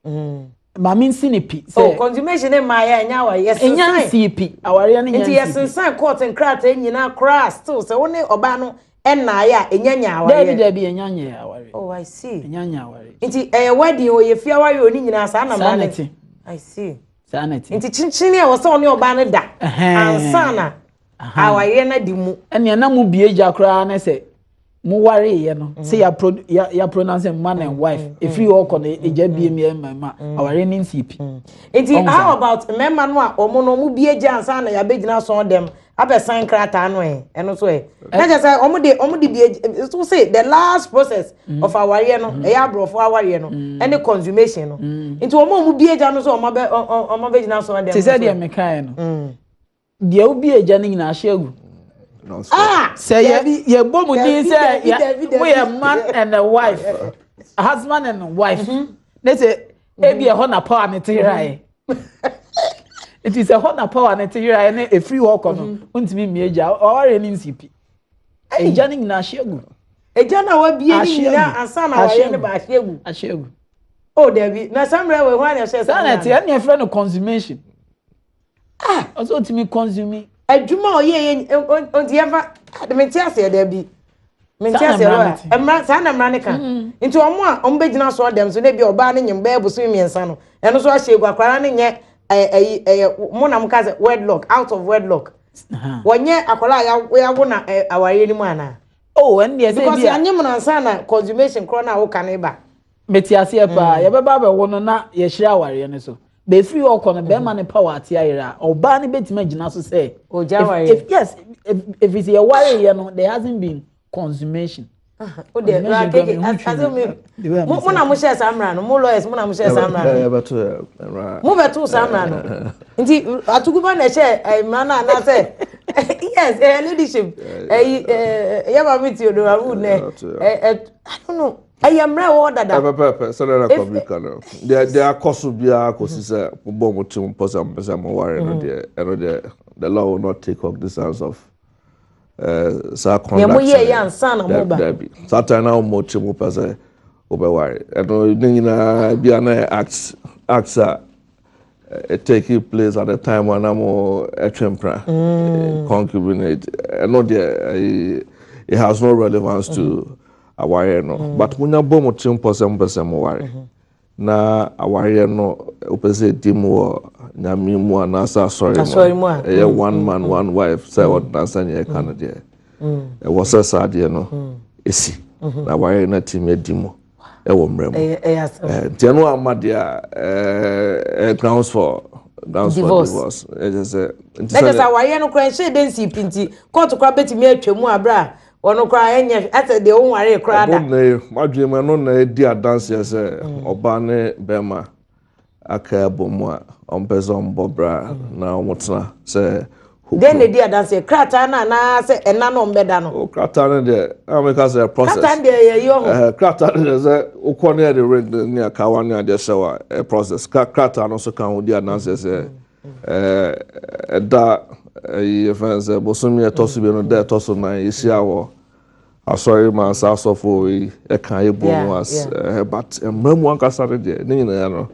awareɛ. Maame nsi ne pi. Sɛ oh, consummation ne mmaayɛ ɛnyɛ awareɛ. Ɛnyɛ nsi pi, awareɛ no nyɛ nsi pi. Nti yɛsensan court nkrataa nyinaa koraa, still sɛ wo ne ɔbaa no ɛnnaayɛ a, ɛnya nya awareɛ. Dabi, ɛnya nya awareɛ. Oh, I see. Ɛnya nya awareɛ. Nti ɛyɛ wedding o, yɛ fie awareɛ o, ne nyinaa saa na mmara ne. I see. Saa na ti. Nti kyinkyin a wɔsɛ ɔne ɔbaa no da ansa na awareɛ no di mu. Ɛnea na mo bie gya koraa ne sɛ mo wareeɛ no sɛ ya pronounce man and wife, efiri hɔ kɔ no egya bie mi mmarima, awareɛ ne nsi pi. Nti how about mmarima no a wɔn no wɔn bie gya ansa na yabɛgyina sɔn dɛm abɛsan krataa no? Ɛno so ɛ na kyerɛ sɛ wɔn de bie so say the last process of awareɛ no, ɛyɛ aborɔfo awareɛ no, ɛne consummation no. Nti wɔn a wɔn bie gya no so wɔn abɛgyina sɔn dɛm. Te sɛ deɛ mekaeɛ no, deɛ wobi agya no nyinaa ahyɛ agu. Ah. Sɛ yɛ yɛbɔ mu din sɛ moyɛ man and a wife, husband and wife, ne sɛ ebi ɛhɔ na power ne te yeraeɛ, nti sɛ ɛhɔ na power ne te yeraeɛ ne efiri hɔ kɔ no, ntumi mmie gya, ɔware ne nsi pi, egya no nyinaa ahyɛ agu. Egya na wabie ne nyinaa ansa na wayɛ ne ba ahyɛ agu. Ahyɛ agu. Oh dabi, na samrɛ wɔ ɛhɔ a na ɛhyɛ. Saa na ɛte, ɛna yɛfrɛ no consummation. Ah, ɔsɛ otumi consume. Adwuma a ɔyɛ yɛ nti yɛfa mente aseɛ. Dabi, mente aseɛ lɔya mmara saa na mmara ne ka. Nti ɔmo a ɔmo bɛgyina so ɔdɛm so na ebi ɔbaa ne nyim bɛyɛ bosom 3 no, ɛno so ahyɛ egu, akwaraa ne nyɛ ɛyi ɛyɛ mo na mo ka sɛ wedlock, out of wedlock, wɔnyɛ akwaraa a yawo na awareɛ no mu anaa? Oh, ɛn deɛ sɛ because yɛanyem no ansa na consummation korɔ na awoka ne ba. Mete aseɛ paa. Yɛbɛba abɛwo no na yɛhyerɛ awareɛ no so bɛfiri hɔ kɔ no, bɛrima ne power ate ayerɛ a, ɔbaa no bɛtumi agyina so sɛ ogya awareɛ. Yes, if sɛ yɛwareeɛ no there hasn't been consummation. O deɛ bra keke ase mi mo na mo hyɛ saa mmara no, mo lawyers mo na mo hyɛ saa mmara no. Yɛbɛto mmara. Mo bɛto saa mmara no. Nti atuguba na ɛhyɛ mmara no anaasɛ yes, ɛyɛ leadership ɛyi ɛɛ yɛ maame Theodora Wood nɛ ɛ, I don't know, ɛyɛ mmara ɛwɔ hɔ dada. Ɛpɛpɛpɛ sɛdeɛ na kɔbi ka no, deɛ akɔ so biara kɔsi sɛ mobɔ mo tirim pɔ sɛ mopɛ sɛ moware no deɛ, ɛno deɛ the law will not take cognizance of saa conduct. Deɛ moyɛ yɛ ansa na moba. Dabi, saa time na wɔn tirim pɛ sɛ wobɛware, ɛno ne nyinaa bia na yɛ acts a it take place at the time a na mo ɛtwe mpena, concubinage, ɛno deɛ it has no relevance to awareɛ no. But monya bɔ mo tirim pɔ sɛ mopɛ sɛ moware na awareɛ no wopɛ sɛ ɛdi mu wɔ Nyame mu anaasɛ asɔre mu, ɛyɛ one man one wife sɛ ordinance ne yɛka no deɛ, ɛwɔ sɛ saa adeɛ no ɛsi na awareɛ no atumi adi mu ɛwɔ mmerɛ mu. Nti ɛno ama deɛ a grounds for divorce ɛkyɛ sɛ nti sɛ awareɛ no koraa nhyɛ de nsi pi, nti kɔɔto koraa bɛtumi atwa mu aberɛ a ɔno koraa ɛnyɛ ɛsɛ deɛ ɔnware koraa da. Ɛno na madwene mu, ɛno na ɛdi adanseɛ sɛ ɔbaa ne bɛrima aka ɛbɔ mu a ɔmpɛ sɛ ɔmbɔ bra na ɔmotena sɛ. Deɛ na ɛdi adanseɛ, krataa no anaasɛ ɛna no ɔmbɛda no? O, krataa no deɛ na meka sɛ process. Krataa no deɛ yɛ yi ɔho. Krataa no deɛ, sɛ wokɔ ne yɛde ring ne akawa ne adeɛ hyɛ wa, ɛ process. Krataa no nso ka ho di adanseɛ sɛ ɛda ɛyi yɛfɛn sɛ bosomi ɛtɔ so bi no, da ɛtɔ so 4, yɛhyia wɔ asɔre ma saa asɔfo yi ɛka yɛ bɔ mu as but mmerɛ mu ankasa no deɛ, ne nyinaa no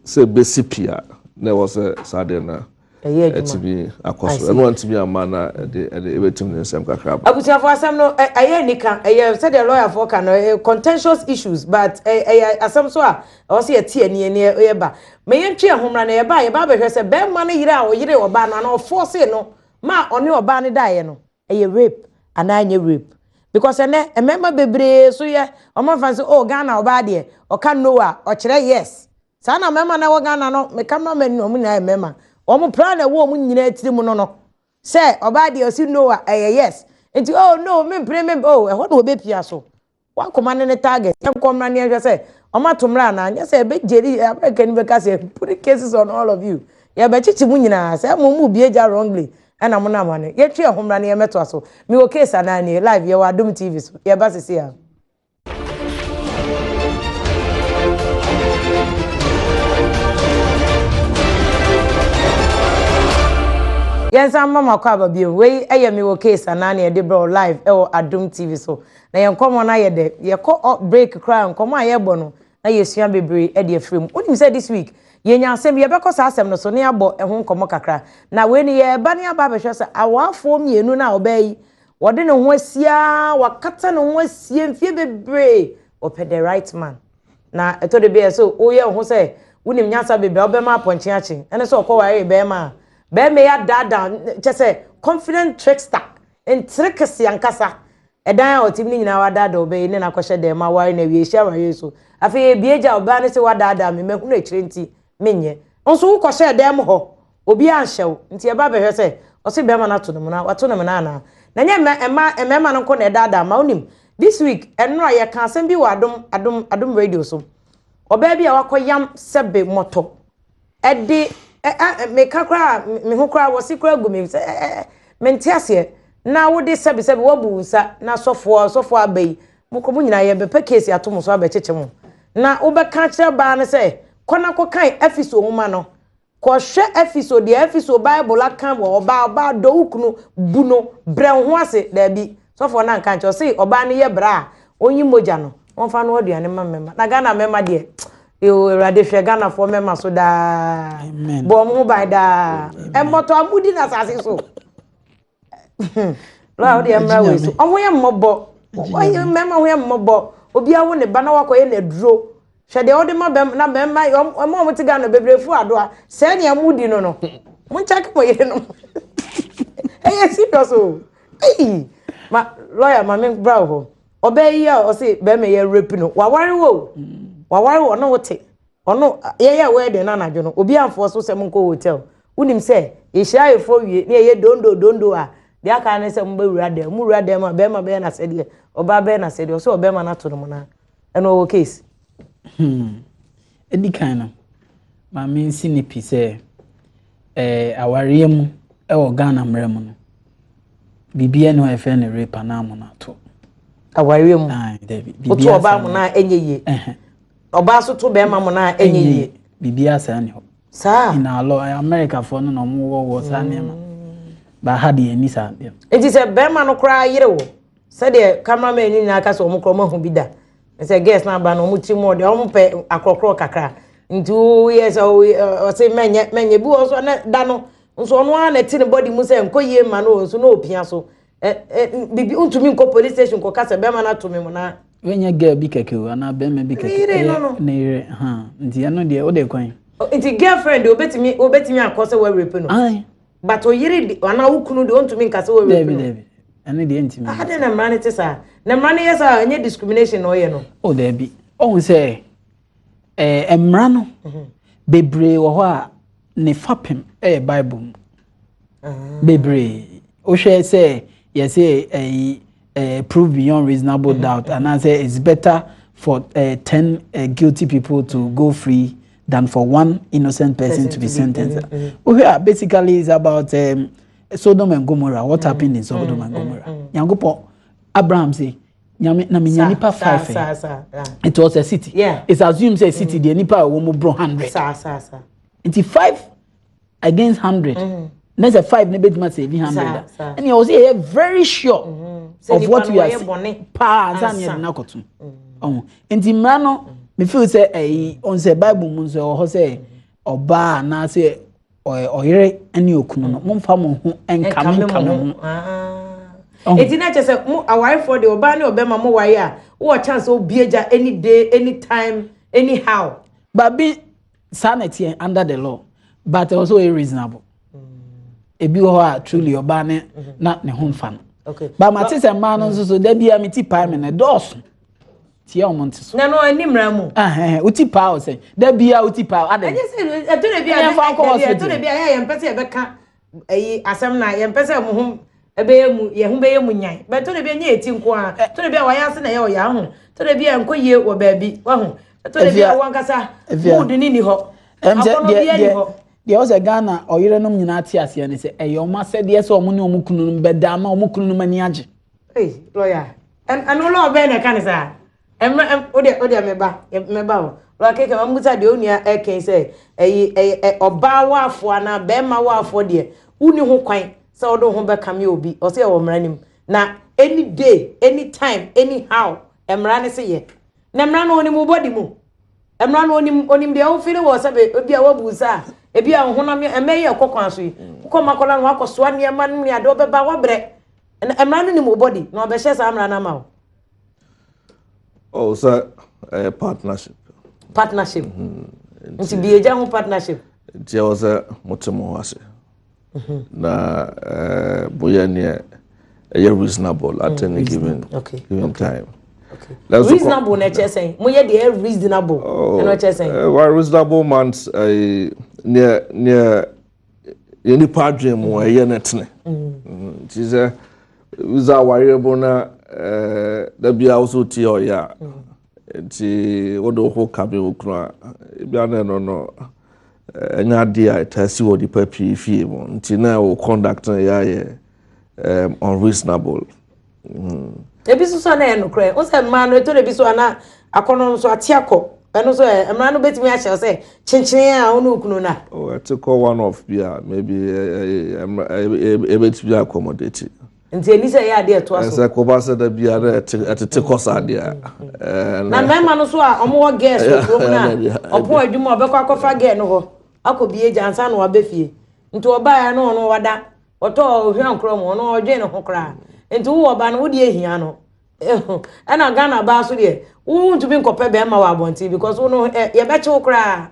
sɛ bɛsi pia na ɛwɔ sɛ saa deɛ no ɛyɛ adwuma. Ɛtumi akɔ so, ɛno antumi ama na ɛde ɛbɛtumi ne nsɛm kakra ba. Abusuafo, asɛm no ɛyɛ nika, ɛyɛ sɛdeɛ lɔyafoɔ ka no, ɛyɛ contentious issues, but ɛyɛ asɛm so a ɛwɔ sɛ yɛte ani ani ɛyɛ ba ma yɛntwe ɛho mmra na yɛba a yɛba abɛhwɛ sɛ bɛrima no yere a ɔyere ɔbaa no anaa ɔfɔɔse no ma ɔne ɔbaa no daeɛ no, ɛyɛ rape anaa ɛnyɛ rape? Because ɛnɛ mmarima bebree so yɛ ɔmo afa sɛ, oh, Ghana ɔbaa deɛ ɔka no a ɔkyerɛ yes. Saa na mmarima na ɛwɔ Ghana no, meka mmarima ni, ɔmo nyinaa yɛ mmarima, wɔn plan na ɛwɔ wɔn nyinaa tiri mu no sɛ ɔbaa deɛ ɔsi no a ɛyɛ yes. Nti oh no, mempere mem oh, ɛhɔ na wɔbɛpia so wakoma ne ne target. Yɛn nkɔmra ne yɛhwɛ sɛ ɔmo ato mmra anaa nyɛ sɛ ɛbɛgyeri America ni bɛka sɛ put cases on all of you, yɛbɛkyekye mu nyinaa sɛ mo mu bie gya wrongly. Ɛna mo nam ano yɛtwe ɛho mmra ne yɛmɛtoa so. Mewɔ case anaa nie live, yɛwɔ Adom TV so, yɛba sisi a. Yɛnsa mma mo akɔ aba bio. Wei ɛyɛ Mewɔ Case anaa ne yɛde brɛ live ɛwɔ Adom TV so, na yɛn nkɔmmɔ no ayɛ dɛ. Yɛkɔ break koraa, nkɔmmɔ a yɛbɔ no na yɛsua bebree ɛde afiri mu. Wonim sɛ this week yɛnya asɛm bi, yɛbɛkɔ saa asɛm no so na yɛabɔ ɛho nkɔmmɔ kakra. Na wei ni yɛba ne aba abɛhwɛ sɛ awaafoɔ mmienu no a ɔbaa yi wɔde ne ho asia, wakata ne ho asie mfie bebree, wɔpɛ the right man. Na ɛtɔ de bi yɛ sɛ woyɛ wo ho sɛ wonim nyansa bebree a wobɛma apɔnkye akye, ɛne sɛ ɔkɔ ware bɛrima a bɛrima yi adaadaa kyɛ sɛ confident trickster ntere kese ankasa. Ɛdan a ɔte mu no nyinaa wadaadaa ɔbaa yi ne n'akɔhyɛ dɛm aware na awie ehyia aware so. Afei ebie gya ɔbaa no sɛ wadaadaa me, mahunu akyire nti menyɛ nso wokɔhyɛ dɛm hɔ, obi anhyɛ wo. Nti ɛba bɛhwɛ sɛ ɔsi bɛrima no ato ne mu na wato ne mu na anaa na nyɛ mma mmarima no nko na ɛdaadaa ma. Wonim this week ɛnora yɛka asɛm bi wɔ Adom Radio so, ɔbaa bi a wakɔ yam sɛbe mɔtɔ ɛde ɛ ɛ meka koraa me ho koraa wɔsi koraa gu me sɛ ɛ ɛ mente aseɛ na wode sɛbe sɛbe wabu wo nsa na sɔfoɔ aba yi mo kɔ mo nyinaa yɛbɛpɛ case ato mo so abɛkyekyɛ mo na wobɛka kyerɛ baa no sɛ kɔ na kɔkan Efiso nwoma no, kɔhwɛ Efiso deɛ Efiso Bible aka wɔ ɔbaa dɔ wo kunu, bu no, brɛ wo ho ase. Daabi, sɔfoɔ no anka nkyerɛ ɔse ɔbaa no yɛ bra a ɔnyi mogya no wɔmfa no aduane ma mmarima. Na Ghana mmarima deɛ yoo, Awurade hwɛ Ghanafoɔ mmarima so daa, bɔ ɔmo ho ban daa. Ɛmmɔtɔ amudi na asase so lɔya wode mmra wei so, ɔmo yɛ mmɔbɔ, ɔyɛ mmarima ho yɛ mmɔbɔ. Obi awo ne ba na wakɔyɛ n'aduro, hwɛ deɛ ɔde ma bɛm na bɛrima ɔmo a ɔmo te Ghana bebree fu adoa sɛɛ nea mo di no, mo nkyɛn mo yere no. Ɛyɛ serious o. Eyi ma lɔya ma me bra wɔ hɔ. Ɔbaa yi a ɔse bɛrima yɛ rape no, waware wo, waware wɔ ɔno wote ɔno yɛyɛ wedding na anadwo no obi amfoɔ so sɛ monkɔ hotel. Wonim sɛ yɛhyia ayɛfoɔ wie ne yɛyɛ dondo dondo a Deɛ aka ne sɛ mobɛwura dɛm. Mowura dɛm a, bɛrima bɛyɛ n'asɛdeɛ, ɔbaa bɛyɛ n'asɛdeɛ. Ɔsɛ ɔbɛrima no ato no monaa. Ɛno ɔwɔ case. Ɛdi kan no, ma mensi ne pi sɛ awareɛ mu wɔ Ghana mmara mu no, biribiara ni hɔ a yɛfrɛ no rape anaa monato. Awareɛ mu? Dabi. Woto ɔbaa mona a ɛnyɛ yie. Ɔbaa so to bɛrima mona a ɛnyɛ yie. Biribiara saa ni hɔ. Saa. In our law, Americafoɔ no na wɔn wɔ wɔ saa nneɛma. Ba ha deɛ ɛni saa deɛ. Nti sɛ bɛrima no koraa yere wo, sɛdeɛ cameraman ni nyinaa ka sɛ wɔn koraa wɔn ahu bi da. Sɛ girls no aba no wɔn tiri mu ɔde wɔn pɛ akorɔkorɔ kakra. Nti woyɛ sɛ ɔse mɛnyɛ mɛnyɛ bi wɔ so na da no nso ɔno ara na ɛte ne body mu sɛ nkɔ yie ma no nso na opia so. Ɛ ɛ bibi ntumi nkɔ police station kɔ kasa bɛrima no ato me mu na. Wɛnyɛ girl bi kɛkɛ o anaa bɛrima bi kɛkɛ. Ne yere no no. Ne yere ha nti ɛno deɛ wode kwan. Nti girlfriend deɛ obetumi obetumi akɔ sɛ wɔrape no. Ayi. But oyere de anaa wo kunu deɛ ontumi nka sɛ wɔrape no. Dabi dabi ɛno deɛ ntumi. Adɛn na mmara no te saa? Na mmara no yɛ saa ɛnyɛ discrimination na ɔyɛ no. O dabi ɔhu sɛ ɛɛ mmara no bebree wɔ hɔ a ne fapem ɛyɛ Bible mu. Bebree wohwɛ sɛ yɛsɛ ɛyi ɛɛ prove beyond reasonable doubt anaasɛ it's better for 10 guilty people to go free than for one innocent person to be sentenced. Wohwɛ a basically it's about Sodom and Gomorrah. What happened in Sodom and Gomorrah? Nyankopɔn Abraham say nyame na menya nipa five. It was a city. It's assumed say city deɛ nipa a wɔn mu bro 100. Nti 5 against 100. Na sɛ 5 ne betuma sɛ ebi 100 a. Ɛnna yɛ wɔ sɛ yɛ very sure of what we are saying paa ansa na yɛde n'akɔto. Ɔho nti mmara no me feel sɛ ɛyi ɔn sɛ Bible mu nso ɛwɔ hɔ sɛ ɔbaa anaasɛ ɔyere ne okunu no momfa mo ho nkame nkame ho. Eti na kyerɛ sɛ mo awarefoɔ deɛ ɔbaa ne ɔbɛrima mo ware a wowɔ chance sɛ obi agya any day, anytime, anyhow. Babi saa na ɛteɛ under the law, but ɛwɔ sɛ ɔyɛ reasonable. Ebi wɔ hɔ a truly ɔbaa ne na ne ho mfa no. But mate sɛ mmaa no nso so da bi a me ti pae me no ɛdɔɔso. Tie ɔmo nte so. Na no ani mmara mu. Wo ti paa o sɛ da bi a wo ti paa adɛn. Ɛnyɛ sɛ ɛtɔ da bi a ɛtɔ da bi a yɛ yɛmpɛ sɛ yɛbɛka ɛyi asɛm na yɛmpɛ sɛ mo ho ɛbɛyɛ mu yɛn ho bɛyɛ mu nyan. Bɛ ɛtɔ da bi a nyɛ yɛ ti nko ara. Ɛtɔ da bi a wɔayɛ ase na ɛyɛ ɔyɛ aho. Ɛtɔ da bi a nkɔ yie wɔ baabi waho. Ɛtɔ da bi a wankasa mood ne ni hɔ. Akɔnɔ bi ani hɔ. Deɛ ɔsɛ Ghana ɔyerenom nyinaa te aseɛ ne sɛ ɛyɛ ɔmo asɛdeɛ sɛ ɔmo ne ɔmo kununom bɛda ama ɔmo kununom ani agye. Ei lawyer, ɛno law bɛn na ɛka ne saa? Ɛmɛ wodeɛ wodeɛ meba meba o. Lawyer keke ma mbusa deɛ onua ɛkɛn sɛ ɛyi ɛyɛ ɔbaa waafoɔ anaa bɛrima waafoɔ deɛ wonni ho kwan sɛ wode wo ho bɛkame obi. Ɔsɛ ɛwɔ mmara nim na any day, any time, anyhow mmara ne se yɛ. Na mmara no onim wo body mu. Mmara no onim onim deɛ wofili wɔ sɛ ebi a wabu nsa a ebi a honam ɛmɛ yi ɛkɔ kwan so yi. Wokɔ makɔla no wakɔsoa nneɛma no ne adeɛ ɔbɛba wabrɛ. Mmara no nim wo body na ɔbɛhyɛ saa mmara no ama wo. Oh, sɛ ɛyɛ partnership. Partnership. Nti bi egya ho partnership. Nti ɛwɔ sɛ mote mo ho ase. Na moyɛ neɛ ɛyɛ reasonable at any given given time. Okay. Reasonable na ɛkyerɛ sɛn? Moyɛ deɛ ɛyɛ reasonable. Ɛna ɛkyerɛ sɛn? Well, reasonable man neɛ neɛ yɛ nipa adwene mu ɛyɛ ne tene. Nti sɛ wisa awareɛ mu na da bia wo so tie ɔyɛ a nti wode wo ho kame wo kunu a ebia na ɛno no ɛnyɛ adeɛ a ɛtaa si wɔ nipa pii fie mu nti na wo conduct no yɛ ayɛ unreasonable. Ebi nso so na ɛyɛ nokorɛ wo sɛ mmaa no ɛtɔ da bi so ana akɔnɔ nso ate akɔ ɛno nso ɛ mmara no bɛtumi ahyɛ sɛ kyenkyene a wo ne wo kunu na. Oh, ɛte kɔ one off bi a maybe ɛbɛtumi accommodate. Nti ɛni sɛ ɛyɛ adeɛ ɛtoa so. Ɛsɛ kɔba sɛ da bi a na ɛtete kɔ saa deɛ a. Na mmarima no so a wɔwɔ girls wɔ kurom no a ɔpɔn adwuma ɔbɛkɔ akɔfa girl no hɔ akɔ bie gya ansa na waba fie nti ɔbaeɛ no ɔno wada ɔtɔ ohwia nkorɔ mu ɔno ɔdwen ne ho koraa nti wowɔ ba no wode ehia no ɛna Ghana baa so deɛ wontumi nkɔpɛ bɛrima wɔ abɔnten because wo no yɛbɛkye wo koraa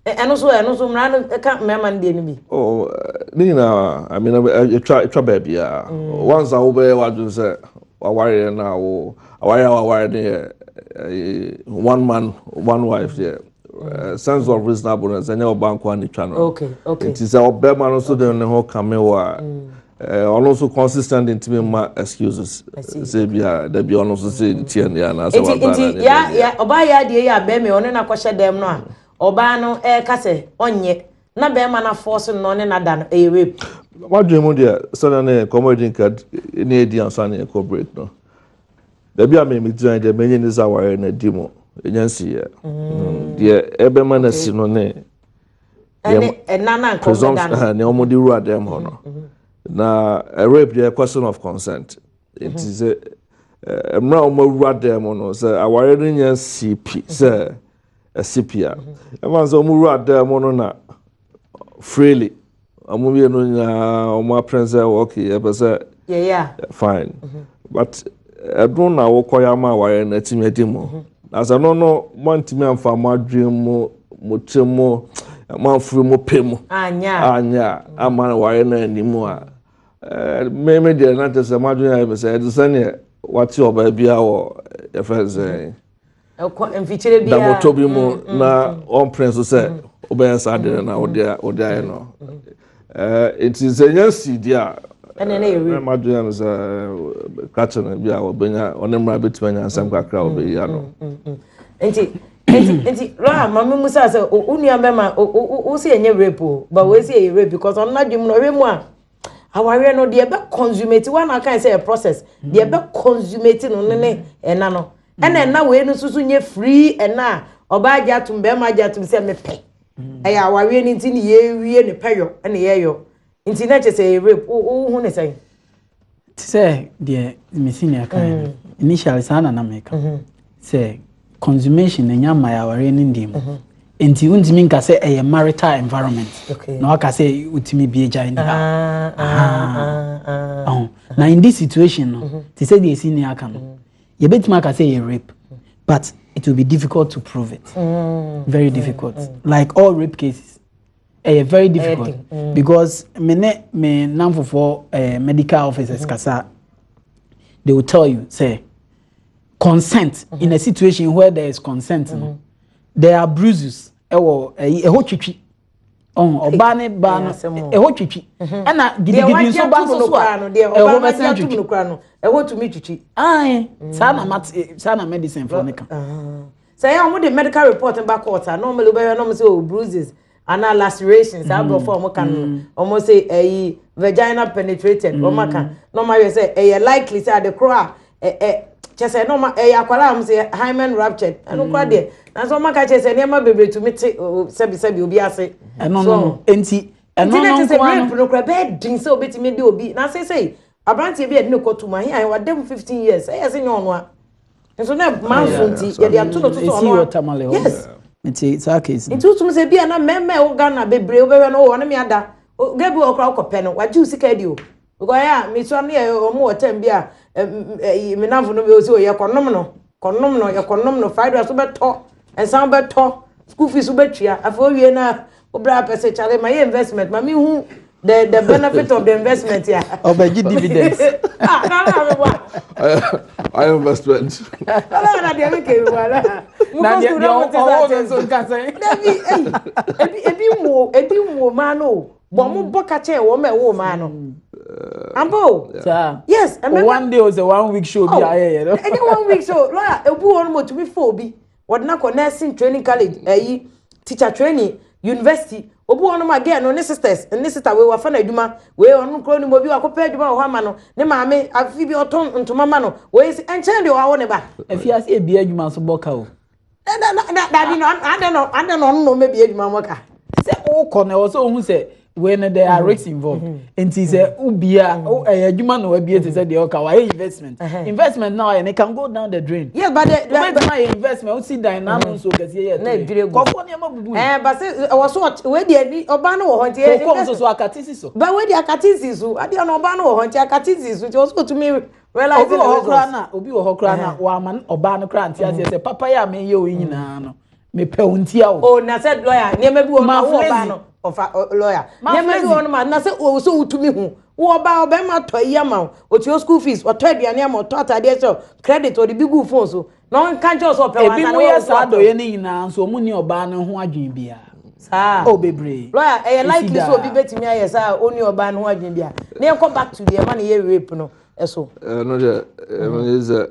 ɛno so ɛno so mmara no ka mmarima no deɛ no bi. Oh, ne nyinaa, I mean, etwa etwa baabi a once a wobɛyɛ w'adwene sɛ wawareɛ na wo awareɛ a waware no yɛ one man one wife deɛ, sense of reasonableness ɛnyɛ ɔba nko a ne twa no. Nti sɛ ɔbɛrima no nso de ne ho kame wɔ a. Ɔno nso consistently ntumi mma excuses sɛ bi a dabi ɔno nso sɛ tiɛ ne anaasɛ waba na ne ya ya ɔbaa yɛ adeɛ yi a bɛrima ɔne no akɔhyɛ dɛm no a ɔbaa no ɛreka sɛ ɔnyɛ na bɛrima no afɔɔso no na ɔne no ada no, ɛyɛ rape. Wadwene mu deɛ, sɛdeɛ ne nkɔmmɔ edi nka ne edi ansa ne ɛkɔ break no, baabi a mɛmi gyina deɛ mɛnyi ne sɛ awareɛ no adi mu ɛnya nsiiɛ. Deɛ ɛbɛma no asi no ne ɛna na presumption ne wɔn de wura dɛm hɔ no na rape deɛ, question of consent. Nti sɛ mmerɛ a wɔn awura dɛm no sɛ awareɛ no nya si pi sɛ ɛsi pi a, ɛma sɛ wɔn wura dɛm no na freely wɔn mmienu nyinaa wɔn apene sɛ okay, yɛpɛ sɛ fine, but ɛno na wɔkɔ ama awareɛ no atumi adi mu. Na sɛ no moantumi amfa mo adwene mu, mo tiri mu, moamfiri mo pɛ mu anya ama awareɛ no anim a, me deɛ na kyerɛ sɛ mo adwene ayɛ me sɛ ɛte sɛneɛ wate ɔbaa bi a wɔ yɛfrɛ sɛ mfikyire biara damɔtɔ bi mu na ɔmpene so sɛ wobɛyɛ saa deɛ na wode ayɛ no. Nti sɛ nya si deɛ a, ɛna ma adwene no sɛ krakye no bi a wɔbɛnya ɔne mmara bɛtumi anya nsɛm kakra a wɔbɛyi ano. Nti lawyer, maame musa sɛ wo nua bɛma wo sɛ ɛnyɛ rape o, but wei sɛ ɛyɛ rape because ɔno n'adwene mu no, ɔhwɛ mu a, awareɛ no deɛ ɛbɛ consummate wa na aka sɛ ɛyɛ process deɛ ɛbɛ consummate no ne ɛna no, ɛna ɛna wei no nso so nyɛ free ɛna a ɔbaa agye atum, bɛrima agye atum sɛ mepɛ. Ɛyɛ awareɛ no nti ne yɛwie ne pɛyɔ ɛna yɛyɔ, nti na kyerɛ sɛ ɛyɛ rape. Wo hu ne sɛn? Te sɛ deɛ me senior kan no, initially saa na meka sɛ consummation na nya mma awareɛ no ndi mu, nti wontumi nka sɛ ɛyɛ marital environment na waka sɛ wotumi bie gyae ni ha. Na in this situation no, te sɛ deɛ senior aka no, yɛbɛtumi aka sɛ ɛyɛ rape, but it will be difficult to prove it, very difficult. Like all rape cases, ɛyɛ very difficult because me ne me namfofoɔ medical officers kasa, they will tell you say consent, in a situation where there is consent no, there are bruises ɛwɔ ɛyi ɛhɔ twitwi ɔhun ɔbaa ne baa no ɛhɔ twitwi, ɛna gidigidi nso ba nso so a ɛhɔ bɛsɛn twitwi. Ɛhɔ tumi twitwi. Ayi, saa na mat saa na medicine fo ne ka. Sɛ yɛn wɔn de medical report ba court a, normally wobɛhwɛ na wɔn sɛ oh, bruises anaa lacerations, saa aborɔfo a wɔn ka no, wɔn sɛ ɛyi vagina penetrated, wɔn aka na wɔn ayɛ sɛ ɛyɛ likely sɛ ade koro a ɛ ɛ kyɛ sɛ na wɔn ɛyɛ akwadaa a wɔn sɛ hymen ruptured. Ɛno kora deɛ, nanso wɔn aka kyerɛ sɛ nneɛma bebree tumi te sɛbisɛbi obi ase. Ɛno no, nti ɛno no nko ara no, rape no kora bɛyɛ den sɛ obetumi de obi na asese aberanteɛ bi a yɛde ne kɔ tum ahe ahe wada mu 15 years, ɛyɛ sɛ nyɛ ɔno a nso na manso, nti yɛde ato no to so ɔno a, yes. Nti saa case. Nti wotum sɛ bi a na mmarima a ɛwɔ Ghana bebree wobɛhwɛ no ɔne me ada ga bi wɔ kora wokɔpɛ no wagye wo sika adi o, because ɛyɛ a mesua no yɛ ɔmo wɔ tɛm bi a me namfo no bi ɔsɛ yɛ kɔnom no, kɔnom no, yɛ kɔnom no, fried rice wobɛtɔ, nsan wobɛtɔ, school fees wobɛtua, afei owie na wobra apɛ sɛ kyale ma yɛ investment ma mehu the benefit of the investment ya. Ɔbɛgye dividends. Ah, na na mi wa. Ayɛ investment. Ɔlọ́wọ́ na deɛ mi kɛ mi wa la. Na deɛ ɔwɔ no nso nkasa. Dabi, eyi ebi ebi mu maa no o, bɔn mo bɔ kakyɛ wɔn ma ɛwɔ maa no. Ampa o. Saa. Yes. One day o sɛ one week show bi ayɛ yɛ no. Ɛnyɛ one week show, lawyer. Ebu wɔn mo tumi fo obi wɔde na kɔ nursing training college, ɛyi teacher training university. Obi wɔ nom a girl no ne sisters ne sister wei wafa no adwuma wei, ɔno kuro no mu obi wakɔpɛ adwuma wɔ hɔ ama no, ne maame afi bi ɔtɔn ntoma ma no wei si nkyɛn deɛ ɔawo ne ba. Efiase ebi adwuma so bɔ ka o. Dabi no, adɛ no adɛ no, ɔno na ɔmɛ bi adwuma mɔ ka. Sɛ ɔkɔ no, ɛwɔ sɛ ohun sɛ wei no there are risks involved, nti sɛ ubia ɛyɛ adwuma na wabie te sɛ deɛ ɔka wayɛ investment, investment na wayɛ no can go down the drain. Yes, but the wobɛtumi ayɛ investment, wosi dan na ano nso kɛseɛ yɛ na edwire gu kɔfoɔ nneɛma bubu. Ɛɛ basi ɛwɔ so wei deɛ ni ɔbaa no wɔ hɔ nti. Koko nso so akate si so. Ba wei deɛ akate si so adeɛ no, ɔbaa no wɔ hɔ nti akate si so, nti ɔso otumi realize. Obi wɔ hɔ koraa na obi wɔ hɔ koraa na wama ɔbaa no koraa nte aseɛ sɛ papa yɛ a meyɛ oyi nyinaa no, mepɛ wo ntia o. O na sɛ lawyer, nneɛma bi wɔ hɔ wɔ ɔbaa no ɔfa lawyer, nneɛma bi wɔ hɔ ma na sɛ o sɛ wotumi hu wɔ ɔbaa ɔbɛrima tɔ yi ama wo, otua school fees, ɔtɔ aduane ama, ɔtɔ ataadeɛ hyɛ, credit ɔde bi gu phone so na ɔnka nkyɛn sɛ ɔpɛ wansa. Ebi mo yɛ saa dɔyɛ ne nyinaa nso, ɔmo ni ɔbaa no ho adwene biara. Saa. Oh, bebree. Lawyer, ɛyɛ likely sɛ obi betumi ayɛ saa a ɔnni ɔbaa no ho adwene bi a. Na yɛnkɔ back to deɛ ɛma no yɛ rape no so. Ɛno deɛ, ɛno yɛ sɛ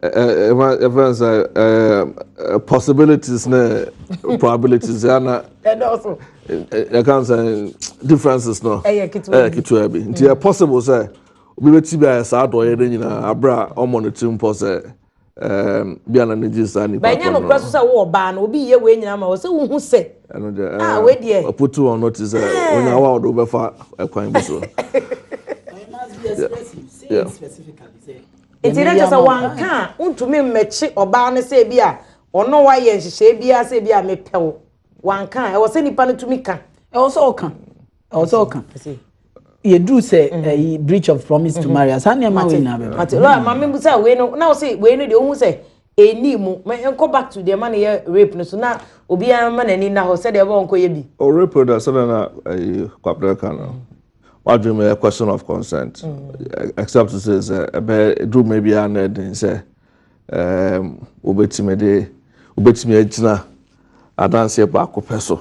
ɛma yɛfrɛ no sɛ possibilities ne probabilities ana. Ɛdɔɔso. Yɛka sɛ differences no. Ɛyɛ ketewa bi. Ɛyɛ ketewa bi. Nti ɛyɛ possible sɛ obi bɛti bi ayɛ saa adɔeɛ no nyinaa abere a ɔmmɔ ne ti mpɔ sɛ bi a na ne gye saa nipa kɔ no. Bɛnyɛ nokorɛ so sɛ wo ɔbaa no obi yɛ wei nyinaa ma wɔ sɛ wohu sɛ. Ɛno deɛ ah wei deɛ. Ɔputu wɔn notice sɛ onya wa ɔde wobɛfa ɛkwan bi so. Nti na kyerɛ sɛ wanka a wontumi mmɛkye ɔbaa no sɛ bi a ɔno wayɛ nhyehyɛe biara sɛ bi a mepɛ wo wanka a ɛwɔ sɛ nipa no tumi ka. Ɛwɔ sɛ ɔka ɛwɔ sɛ ɔka yɛduru sɛ mm. ɛyi breach of promise to mm-hmm. marry saa nneɛma wei nyinaa bɛba. Mate lɔya maame busa wei no na ɔsɛ wei no deɛ ohun sɛ ɛni mu nkɔ back to deɛ ma no yɛ rape no so na obiara ma n'ani nna hɔ sɛdeɛ ɛbɛwɔ nkɔ yɛ bi. O rape da sɛdeɛ na ɛyi kwabena ka no wadwene mu yɛ question of consent mm. except to say sɛ ɛbɛ duru mɛ biara na ɛden sɛ ɛɛm wobɛtumi de wobɛtumi agyina adanseɛ baako pɛ so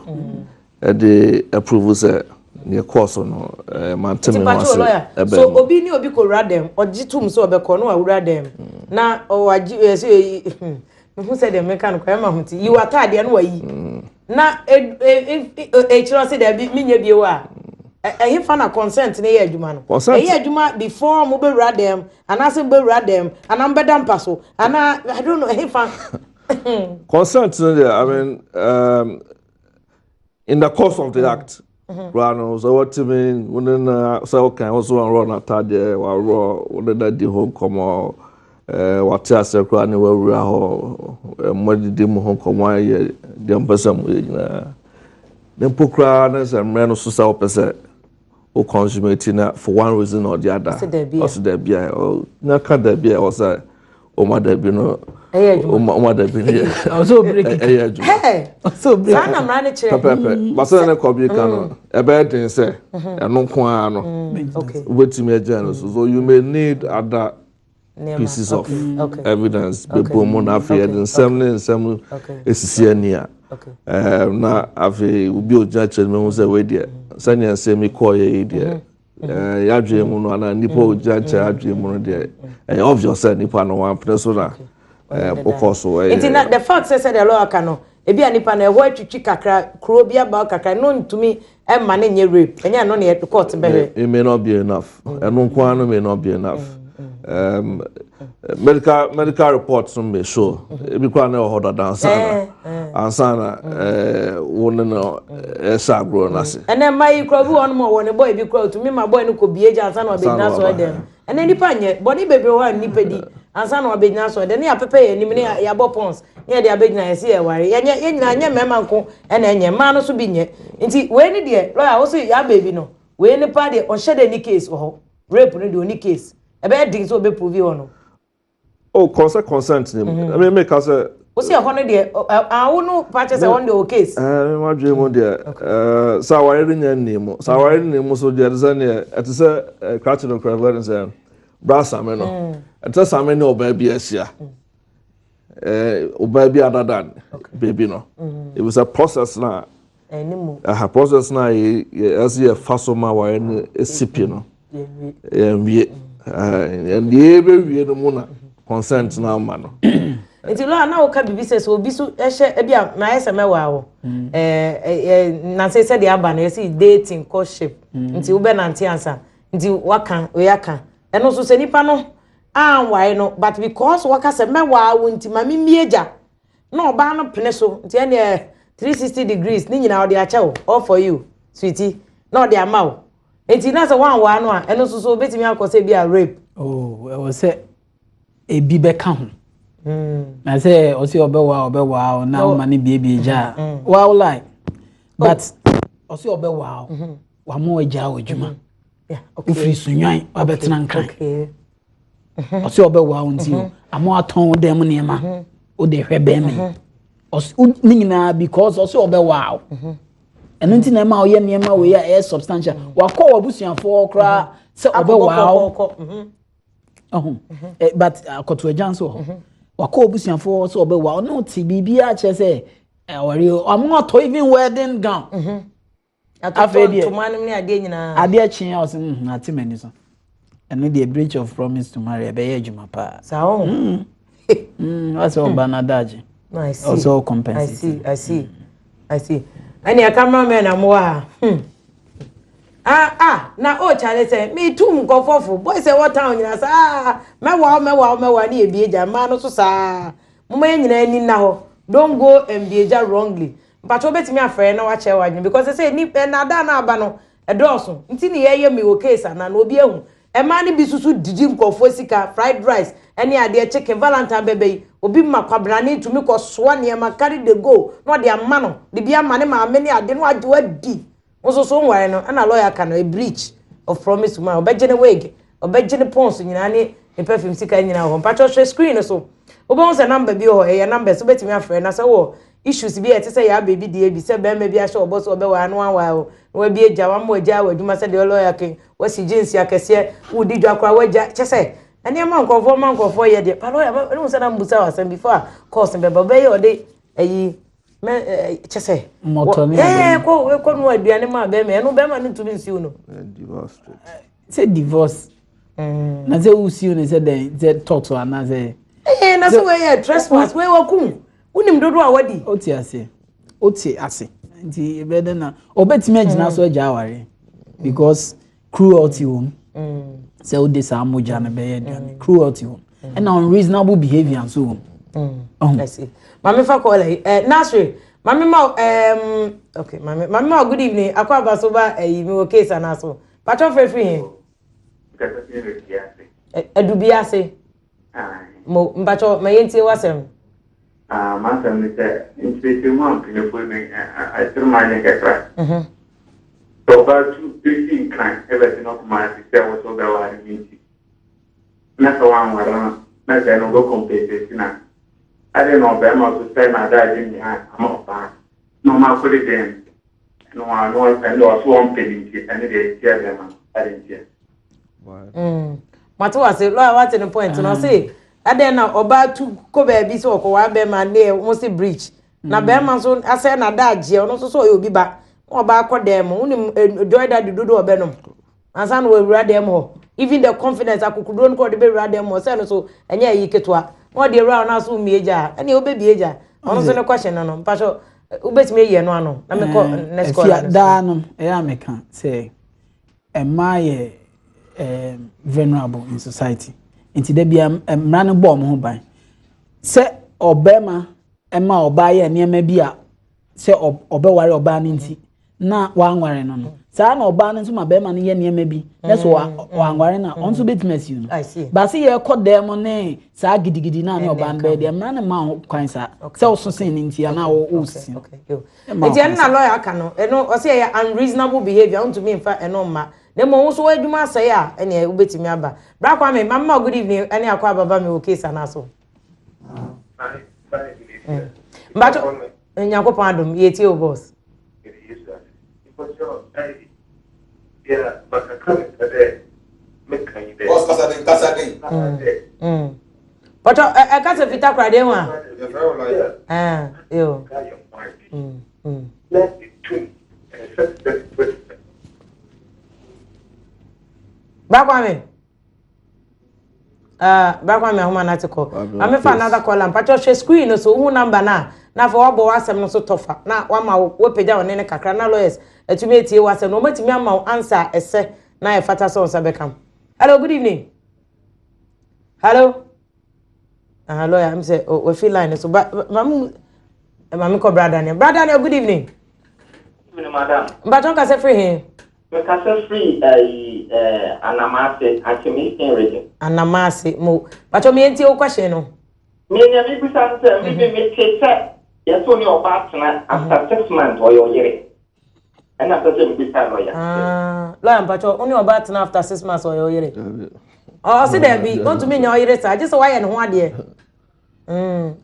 ɛde approve sɛ neɛ kɔɔ so no ɛɛ mante me ho ase ɛbɛn so obi ne obi kɔ wura dɛm ɔgye tum sɛ ɔbɛkɔ no wawura dɛm mm. na ɔwagye ɛsɛ ɛyi mehu sɛ deɛ meka no kora ɛma ho ti yiw ataadeɛ no wayi mm. na ɛkyerɛ sɛ daabi menyɛ bio a ɛhefa na consent no yɛ adwuma no ɛyɛ adwuma before mo bɛwura dɛm anaasɛ mo bɛwura dɛm anaa mo bɛda mpa so anaa I don't know ɛhefa. Consent no deɛ I mean in the course of the mm. act mm-hmm. koraa no sɛ wɔtumi wo ne na sɛ wokan wo so wɔnworɔ n'atadeɛ waworɔ wo ne na di ho nkɔmmɔ eh, wate aseɛ koraa ne wawura hɔ eh, moadidi mo ho nkɔmmɔ ayɛ deɛ mpɛ sɛ moyɛ nyinaa ne mpo koraa ne sɛ mmerɛ no so sɛ wopɛ sɛ wo consummate na for one reason or the other ɔsi dɛbi a na ka dɛbi a ɛwɔ sɛ ɔma dɛbi no ɔma dɛbi no yɛ ɛyɛ adwuma saa na mmara no kyerɛ pɛpɛpɛ basa ne kɔ bi ka no ɛbɛyɛ den sɛ ɛno nko ara no wobɛtumi agyina no so so you may need other pieces of evidence bɛbɔ mu na afei yɛde nsɛm ne nsɛm esisi ani a na afei obi a ogyina kyerɛ no mehu sɛ wei deɛ sɛnea nsɛm yi kɔɔ yɛ yi deɛ mm-hmm. yɛadwene mu no anaa nipa a ogyina kyerɛ adwene mu no deɛ ɛyɛ obvious sɛ nipa no wampene so na wokɔ so ɛyɛ. Nti na the fact sɛ sɛdeɛ lawyer ka no ebi a nipa no ɛhɔ atwitwi kakra kuro bi aba kakra no ntumi ɛma no nyɛ rape ɛnyɛ ɛno na yɛ court bɛhwɛ. It may not be enough ɛno nko ara no may not be enough um, medical medical reports no may show ebi koraa na ɛwɔ hɔ dada ansa na ansa na wo ne no ɛhyɛ agorɔ no ase. Ɛnɛ mma yi koraa obi wɔ hɔ nom ɔwɔ ne boy bi koraa otumi ma boy no kɔ bie gya ansa na ɔbɛgyina so ɛdɛm. Ɛnɛ nnipa nyɛ bɔne bebree wɔ hɔ a nnipa di ansa na wɔabɛgyina so ɛdɛ ne yɛapɛpɛ yɛn anim ne yɛabɔ pons ne yɛde abɛgyina yɛse yɛware yɛnyɛ yɛn nyinaa nyɛ mmarima nko ɛna ɛnyɛ mmaa no so bi nyɛ nti wei ne deɛ lɔya wo so yɛaba bi no wei ne paa deɛ ɔnhyɛ dɛ ni case wɔ hɔ rape no deɛ ɔni case ɛbɛyɛ den sɛ ɔbɛprovi hɔ no. Oh, consent consent ni mu. Mm-hmm. Ɛmi mi ka sɛ. O si ɛhɔ no deɛ awo no pa kyɛ sɛ wɔn deɛ o case. Ɛɛ mi ma dwe mu deɛ ɛɛ sɛ awari no nya nni mu sɛ awari no ni mu so deɛ ɛte sɛ neɛ ɛte sɛ ɛɛ krakye no kura fɛn sɛ bra same no mm. ɛte sɛ same ne ɔbaa bi ahyia mm. ɛɛ ɔbaa bi adada beebi no mm. ebi sɛ process na Aha process no a yɛsɛ yɛfa so ma aware no si pi no yɛnwie deɛ yɛbɛwie no mu na consent no ama no. Nti lɔya na woka biribi sɛ sɛ obi so hyɛ ebi a mayɛ sɛ mɛwaa wo nanse sɛdeɛ aba no yɛsi dating courtship nti wobɛnante ansa nti waka wei aka ɛno nso sɛ nipa no anwae no but because waka sɛ mɛwaa wo nti ma memmie gya Na ɔbaa no pene so nti ɛneɛ 360 degrees ne nyinaa ɔde akyɛ wo all for you sweetie na ɔde ama wo nti na sɛ woanwaa no a ɛno nso so obetumi akɔ sɛ bi a rape. Oh ɛwɔ sɛ ebi bɛka ho hmm. na sɛ ɔsɛ ɔbɛwaa ɔbɛwaa wo na ɔma no biebie gya a hmm. wow lie but oh. ɔsɛ ɔbɛwaa wo hmm. wama wagyaa w'adwuma wofiri sunwan wabɛtena nkran ɔsɛ ɔbɛwaa wo nti o ama watɔn wo dan mu nneɛma wode hwɛ bɛrima yi ɔsɛ ne nyinaa because ɔsɛ ɔbɛwaa wo ɛno nti na ɛma ɔyɛ nneɛma wei a ɛyɛ substantial wakɔ wɔ abusuafoɔ koraa sɛ ɔbɛwaa wo ɔho but akɔto agya nso wɔ hɔ wakɔ abusuafoɔ sɛ ɔbɛwaa wo ne wote biribiara kyerɛ sɛ. Awari ɔmo atɔ even wedding gown. Afei deɛ ntoma nom ne adeɛ nyinaa. Adeɛ kye a ɔsɛ ate m'ani so. Ɛno deɛ breach of promise to marry ɛbɛyɛ adwuma paa. Saa o. Wasɛ ɔba no adagye. I see. Ɔsɛ ɔcompensate. I see, I see, I see. Ɛnna cameraman na mo wɔ ha. Ah ah na o kyale sɛ me tu nkɔfɔfo boys ɛwɔ town nyinaa saa mɛwa mɛwa mɛwa ne ebie gya mmaa no so saa mo ma yɛn nyinaa ani nna hɔ. Don't go and be gya wrongly. Mpatwa wobɛtumi afrɛ na wakyɛ wadwene because sɛ ni ɛnada na aba no ɛdɔɔso nti ne yɛyɛ mi wɔ case ana na obi ehu ɛmaa no bi soso didi nkɔfoɔ sika, fried rice ɛne adeɛ, chicken. Valentine bɛbɛ yi, obi ma kwabrane tumi kɔ soa nneɛma carry the go na ɔde ama no de bi ama ne maame ne ade na wagye wadi nso so nware no. Ɛna lawyer ka no, a breach of promise to marry, ɔbɛgye ne wig, ɔbɛgye ne pons nyinaa ne ne perfume sika nyinaa wɔ hɔ. Mpatwa hwɛ screen so, wobɛhu sɛ number bi wɔ hɔ, ɛyɛ numbers wobɛtumi afrɛ na sɛ wɔ issues bi a ɛte sɛ yɛ abɛbi deɛ bi sɛ bɛrima bi ahyɛ ɔbɔ so ɔbɛwɔ ano awa o na wabi agya wama agya wɔ adwuma sɛ deɛ lawyer ke wasi jeans akɛseɛ wodi dwa koraa wagya kyɛ sɛ nneɛma nkurɔfoɔ ma nkurɔfoɔ yɛ deɛ pa lawyer ɛne wo sɛ na mbusa wɔ asɛm before a course bɛba ɔbɛyɛ ɔde ayi mɛ ɛ kyɛ sɛ Mmɔtɔ ne ɛɛ kɔ kɔ no aduane ma bɛrima ɛno bɛrima no ntumi nsiw no. Divorce straight. Sɛ divorce na sɛ wosiw ne sɛ dɛn, sɛ tɔto anaasɛ? Ɛɛ, na sɛ wɔyɛ trespass wɔyɛ wɔkum wonim dodo a wadi. Wote ase, wote ase, nti ɛbɛyɛ dɛ na ɔbɛtumi agyina so agya aware because cruelty wɔ mu sɛ wode saa mogya no bɛyɛ aduane. Cruelty wɔ mu ɛna unreasonable behaviour nso wɔ mu. Ɔho. I see. Mame fa call yi. Nasri, mame ma okay, mame ma good evening. Akɔ aba so ba mi wɔ case ana so. Patro free hin. Adubi ase. Mo mpatro ma yentie wasɛm. Ah, m'asɛm ne sɛ nkyerɛkyerɛmu a mpanyinfoɔ bi ɛkyerɛ mu ayɛ kakra. Sɛ ɔbaa tu esi Nkran ɛbɛsi no Kumasi sɛ wɔsɛ ɔbɛware ne nti na sɛ wanware no na sɛ no ɔbɛ compensate na ade na ɔbɛrima so sɛ na adagye nyinaa ama ɔbaa na ɔmo akɔde dɛm ɛno a no ɛno ɔso wɔn pɛ ne nti ɛne deɛ ɛtia bɛrima ade ntia. Mate wase, lawyer, wate ne point no, ɔse adɛn na ɔbaa tu kɔ baabi sɛ ɔkɔwaa bɛrima ne mo se breach na bɛrima nso asɛ na da agyeɛ ɔno nso sɛ ɔyɛ obi ba na ɔbaa kɔ dɛm mu wonim joy daddy dodo ɔbɛnom ansa na wawura dɛm hɔ, even the confidence akokoduro no kɔ ɔde bɛwura dɛm hɔ sɛ no so ɛnyɛ ayi ketewa na ɔde awura hɔ na so mmie gya a ɛne wobɛbie gya. Ɔno nso ne question no mpakyɛ wobɛtumi ayi ɛno ano na mekɔ next call. Ɛfia daa no ɛyɛ a meka sɛ mmaa yɛ vulnerable in society, nti da bia mmara no bɔ ɔmo ho ban sɛ ɔbɛrima ɛma ɔbaa yɛ nneɛma bi a sɛ ɔbɛware ɔbaa no nti na wanware no saa na ɔbaa no nso ma bɛrima no yɛ nneɛma bi na so wanware no a ɔno nso bɛtumi asiw no I see. Baasi yɛ kɔ dan mu ne saa gidigidi na ne ɔbaa no bɛyɛ deɛ mmara no ma ho kwan saa sɛ ɔso sen ne nti anaa ɔsisi no. Okay, yo. Ɛma Nti ɛno kwan na lawyer aka no, ɛno ɔsɛ ɛyɛ unreasonable behaviour, wontumi mfa ɛno mma na mmom wo nso w'adwuma asɛe a ɛneɛ wobɛtumi aba. Bra Kwame, mama good evening ɛne akɔ ababa mi wɔ case ana so. Mbato Nyankopɔn adom, yɛtie wo, boss. Yeah, but kakra mepɛ dɛ meka yi dɛ. Boss, kasa den, kasa den. Pɔtɔ ɛka sɛ fita koradeɛ ho a. Yɛfrɛ wo lawyer. Ah, yo. Na etum ɛsɛ sɛ Bra Kwame. Bra Kwame ahoma na te kɔ. Maame fa another caller. Mpatwa hwɛ screen no so, wohu number na na afei wabɔ w'asɛm no so tɔfa na wama wo wapagya wo ne ne kakra na lawyers atumi etie w'asɛm na wɔmatumi ama wo answer a ɛsɛ na ɛfata sɛ wo nsa bɛka. Hello, good evening. Hello. Lawyer, I'm say oh, we feel line so but maame maame kɔ Bra Daniel. Bra Daniel, good evening. Evening, madam. Mpatwa kasa firi he? Mekasa firi ɛyi Anamase, Akyem Eastern Region. Anamase mo. Mpatwa mi entie wo question no. Me nea mebisa no sɛ mebe mete sɛ yɛsɛ ne ɔbaa tena after 6 months ɔyɛ ɔyere. Ɛna pɛ sɛ mebisa lawyer. Ah, lawyer, mpatwa wo ne ɔbaa tena after 6 months ɔyɛ ɔyere? Ɔsi dɛbi, ɔntumi nya ɔyere saa gye sɛ wayɛ ne ho adeɛ.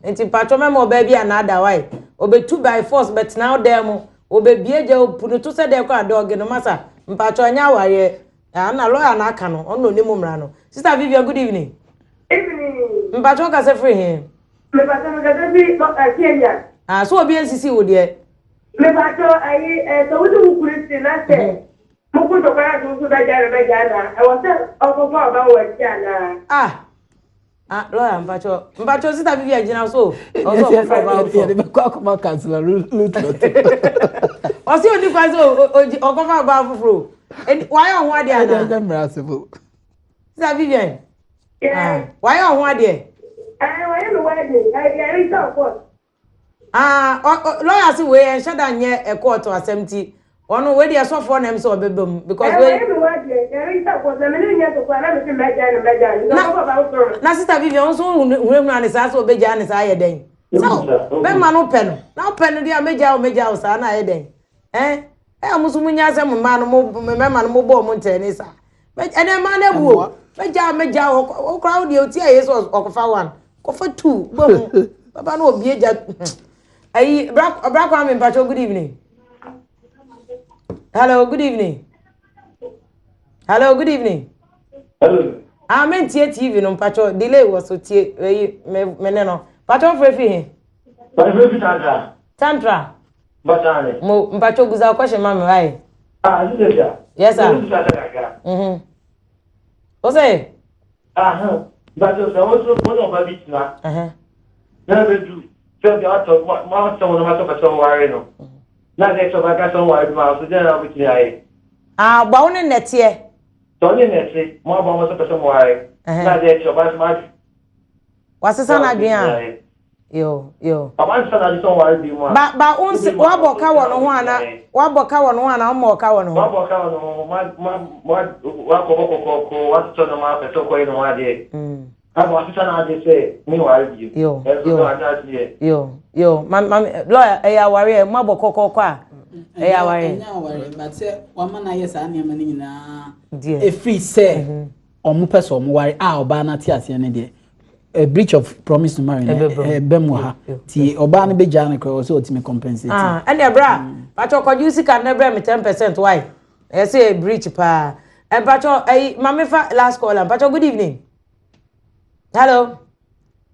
Nti mpatwa mɛma ɔbaa bi anaada wae ɔbɛtu by force bɛtena wo dan mu ɔbɛbie gya opu to sɛ dɛ kɔ adɔɔge no masa. Mpatwa ɔnyɛ awareɛ ana lawyer na aka no, ɔno onim mmara no. Sister Vivian, good evening. Evening. Mpatwa kasa firi he? Mepatwa mekasa fi Kenya. Ah, so obi nsisi wo deɛ. Mepakyɛw ayi eh, sɛ wo ne wo kunu te na sɛ mhm. moko ntɔkwa na sɛ wo so bɛgyae no bɛgyae no a, ɛwɔ sɛ ɔkɔfa ɔba wɔ akyi anaa? Ah, ah, lawyer mpakyɛw, mpakyɛw sista Vivian gyina so, ɔsɛ ɔkɔfa ɔba foforɔ. Yɛde bɛkɔ akɔma kansila Luther. Ɔsɛ oni kwan sɛ ɔkɔfa ɔba foforɔ. Wayɛ ɔho adeɛ anaa? Ɛnyɛ mmara asefo. Sista Vivian. Yes. Ah, wayɛ ɔho adeɛ. Ɛɛ, wayɛ me wedding. Ɛɛ, yɛre sɛ ɔkɔ. Ah, lawyer se wei ɛnhyɛ da nyɛ ɛkɔɔto asɛm ti. Ɔno wei deɛ sɔfoɔ na ɛm sɛ ɔbɛba mu because wei. Ɛɛ, wayɛ me wedding. Yɛre sɛ ɔkɔ. Sɛ me ne nyɛ tokwa na me se mɛgyae no mɛgyae no. Na na Sista Vivian wo nso hunahuna ne saa sɛ ɔbɛgyae ne saa yɛ dɛn? Sɛ bɛma no pɛ no. Na wopɛ no deɛ a mɛgyae wo mɛgyae wo saa na ayɛ dɛn? Ɛɛ, ɛyɛ mo nso mo nya sɛ mo mmaa no mo mmarima no mo bɔ ɔmo ntɛn saa. Ɛnɛ mmaa no abu o. Mɛgya mɛgya ɔkora wo deɛ ɔti ayɛ sɛ ɔkɔfa one kɔfa two bɛhu bɛba no ɔbie gya ayi bra bra kwame mpakyɛw good evening hello good evening hello good evening hello ah mentie tv no mpakyɛw delay wɔ so tie ayi me me ne no mpakyɛw frɛ fi he mpakyɛw fi tantra tantra Bàtàrẹ. Mo mpacho busa question ma me why? Ah, this is ya. Yes sir. This is ya. Mhm. O say? Ah, but so wo so wo no ba bi tina. Eh. Na be du. So bi ato ma ma so no ma so so ware no. Na de so ba ka so ware ma so de na bi tina ai. Ah, ba wo ne nɛteɛ. So ne nɛte, mo ba mo so pese mo ware. Na de so ba so ma Wasesa n'adwene a. Yo, yo. Ɔba nsesa n'adwene sɛ ɔnware bio mu a. Ba ba wo nse wabɔ ka wɔ ne ho ana wabɔ ka wɔ ne ho ana ɔmmɔ ka wɔ ne ho. Wabɔ ka wɔ ne ho ma ma ma wakɔbɔ kɔkɔɔkɔ watotɔ ne ho apɛ sɛ ɔkɔyɛ ne ho adeɛ. Mm. Ama wasesa n'adwene sɛ menware bio. Yo, Ɛnso yo. sɛ wate aseɛ. Yo, yo. Ma ma lawyer ɛyɛ awareɛ mo abɔ kɔkɔɔkɔ a ɛyɛ awareɛ. Ɛnyɛ awareɛ but sɛ wama no ayɛ saa nneɛma no nyinaa. Deɛ. Ɛfiri sɛ. Mm-hmm. Wɔn pɛ sɛ wɔn ware a ɔbaa no ate aseɛ no deɛ a breach of promise to marry no ɛbɛ mu ha ti ɔbaa no bɛgyaa no koraa wɔ sɛ ɔtumi compensate. Ah, ɛnna ɛbrɛ a patro kɔgye sika no brɛ me 10% why ɛyɛ sɛ yɛ breach paa mpatro ɛyi maame fa last call mpatro good evening hello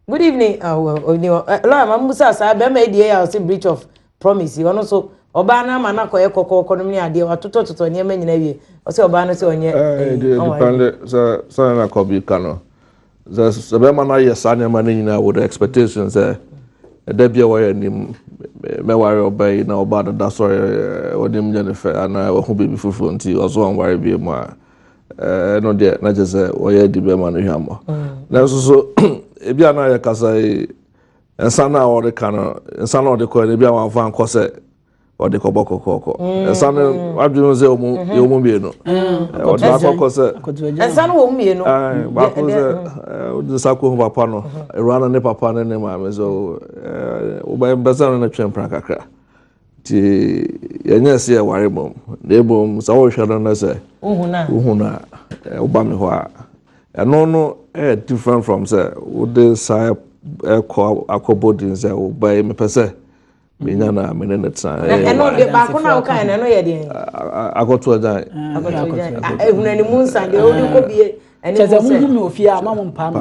good evening oh, oh, oh, lawyer maame musa saa bɛrima yi deɛ yɛ a ɔsɛ breach of promise yi ɔno nso ɔbaa no ama no akɔyɛ kɔkɔɔkɔ nom ne adeɛ watotɔtotɔ nneɛma nyina wie ɔsɛ ɔbaa no sɛ ɔnyɛ ɛɛ depende sɛ sɛ na kɔbi ka no sɛ sɛ bɛrima no ayɛ saa nneɛma no nyinaa with the expectation sɛ ɛda bi a wɔyɛ anim mɛware ɔbaa yi na ɔbaa no da sɔre ɔnim nyɛ ne fɛ anaa wahu biribi foforɔ nti ɔso ɔnware bi mu a ɛno deɛ na kyerɛ sɛ ɔyɛ adi bɛrima no hwammɔ nanso so ebi a na yɛkasa yi Nsa no a ɔde ka no, nsa no a ɔde kɔɛ no, ebi a wɔamfa ankɔ sɛ ɔde kɔbɔ kɔkɔɔkɔ. Mm. Nsa no adwene sɛ ɔmu mm-hmm. yɛ ɔmu mmienu. Mm. Ɔde akɔkɔ sɛ. Nsa no wɔ mu mmienu. Baako sɛ ɔde nsa kɔ hu papa no, mm-hmm. awura no ne papa no ne maame sɛ ɔbɛyɛ mbɛsɛ no ne twɛn mpena kakra. Nti yɛnyɛ sɛ yɛware mmom, na mmom sɛ wohwɛ no na sɛ wohu no a, woba me hɔ a, ɛno no ɛyɛ different from sɛ wode saa ɛkɔ akɔbɔ din sɛ woba yi mepɛ sɛ menya no a me ne no tena. Ɛno deɛ baako no a wokae no ɛno yɛ deɛn? Akɔto agyan. Akɔto agyan. Ehunanimu nsa deɛ wode kɔ bie. Kyɛ sɛ muhu me ofie a ma mo mpaa me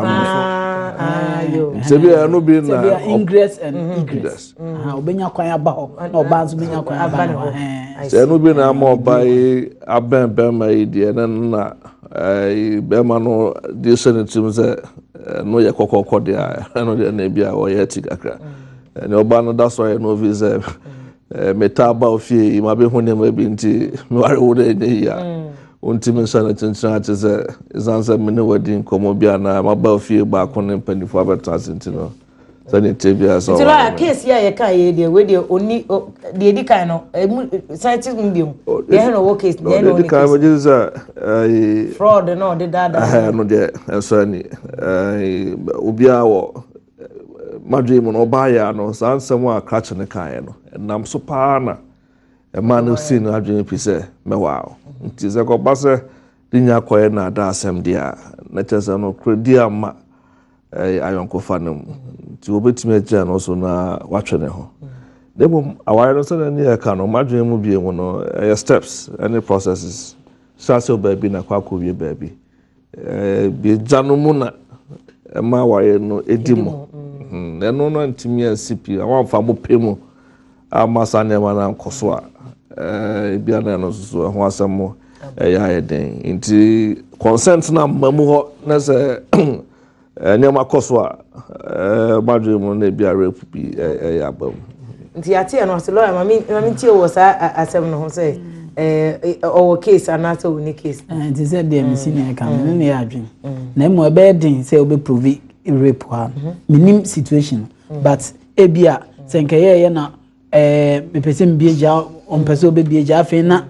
so. Sɛ bi ɛno bi na sɛ bi ingress and mhm. egress. Mhm. Obenya kwan aba hɔ na ɔbaa nso benya kwan aba ne hɔ. Sɛ ɛno bi na ama ɔbaa yi abɛn bɛrima yi deɛ ne na bɛrima no de hyɛ ne tirim sɛ ɛno yɛ kɔkɔkɔ deɛ a ɛno deɛ na ebi a ɔyɛ ti kakra. Ɛne ɔbaa no da so ayɛ no ofi sɛ metaa ba ofie yi ma bɛhu nneɛma bi nti meware wo dɛ ɛnyɛ yie a. Wontumi nhyɛ no kyenkyen ara te sɛ esiane sɛ me ne wo adi nkɔmmɔ bi anaa maba ofie baako ne mpanyimfo abɛtena ase nti no, sɛnea ɛteɛ biara sɛ Nti ɔware lawyer me. case yi a yɛka yɛ deɛ wei deɛ ɔni deɛ edi kan no emu san ti mu biom deɛ ɛhe na ɔwɔ case deɛ ɛhe na Deɛ ɔni edi kan case megye di sɛ ɛyi fraud na ɔde daadaa ɛhɛ no deɛ ɛsɔ ani ɛyi obiara wɔ madwene mu no ɔbaa yɛ ano saa nsɛm a krakye no kaeɛ no ɛnam so paa na Ɛmaa no sii n'adwene pi sɛ, Mɛwaa wo. Nti sɛ ɛkɔba sɛ ne nya kɔyɛ nnaadaasɛm deɛ a, na kyerɛ sɛ nokorɛdie amma ayɔnkofa no mu. Nti wɔbɛtumi agyina no so na watwe ne ho. Na mmom awareɛ no sɛdeɛ ne yɛka no, m'adwene mu bie mu no, ɛyɛ steps ne processes. Hyɛ aseɛ wɔ baabi na kɔ akɔwie baabi. Agya no mu na ɛma awareɛ no ɛdi mu. Ɛno no antumi ansi pi, wɔamfa mo pɛ mu. amma saa nneɛma no ankɔ so a, ebia na ɛno nso so ɛho asɛm ɛyɛ ayɛ den. Nti consent no amma mu hɔ na sɛ nneɛma kɔ so a, madwene mu na ebia rape bi ɛyɛ aba mu. Nti yɛate ɛno ase. Lawyer, ma mentie wɔ saa asɛm no ho sɛ ɔwɔ case anaasɛ ɔnni case. Nti sɛ deɛ mesi ne ɛka no ne yɛ adwene na mmom ɛbɛyɛ den sɛ wobɛprove rape ha no. Menim situation, but ebia sɛ nkɛyɛɛyɛ na mepɛ sɛ mbie gya, ɔmpɛ sɛ wobɛbie gya, afei na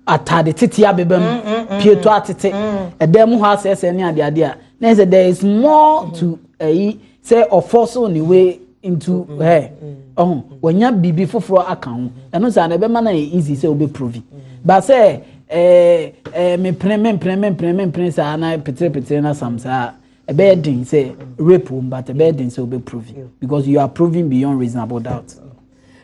atade tete abeba mu, pieto atete, ɛdan mu hɔ asɛesɛe ne adeade a, na sɛ there is more to ɛyi sɛ ɔfɔ ne way into her, ɔho wɔnya biribi foforɔ aka ho. Ɛno saa na ɛbɛma no yɛ easy sɛ wobɛprove, but sɛ ɛɛ ɛɛ mepene, mempene, mempene, mempene saa na petere petere na sam saa, ɛbɛyɛ den sɛ rape wɔm, but ɛbɛyɛ den sɛ wobɛprove because you are proving beyond reasonable doubt.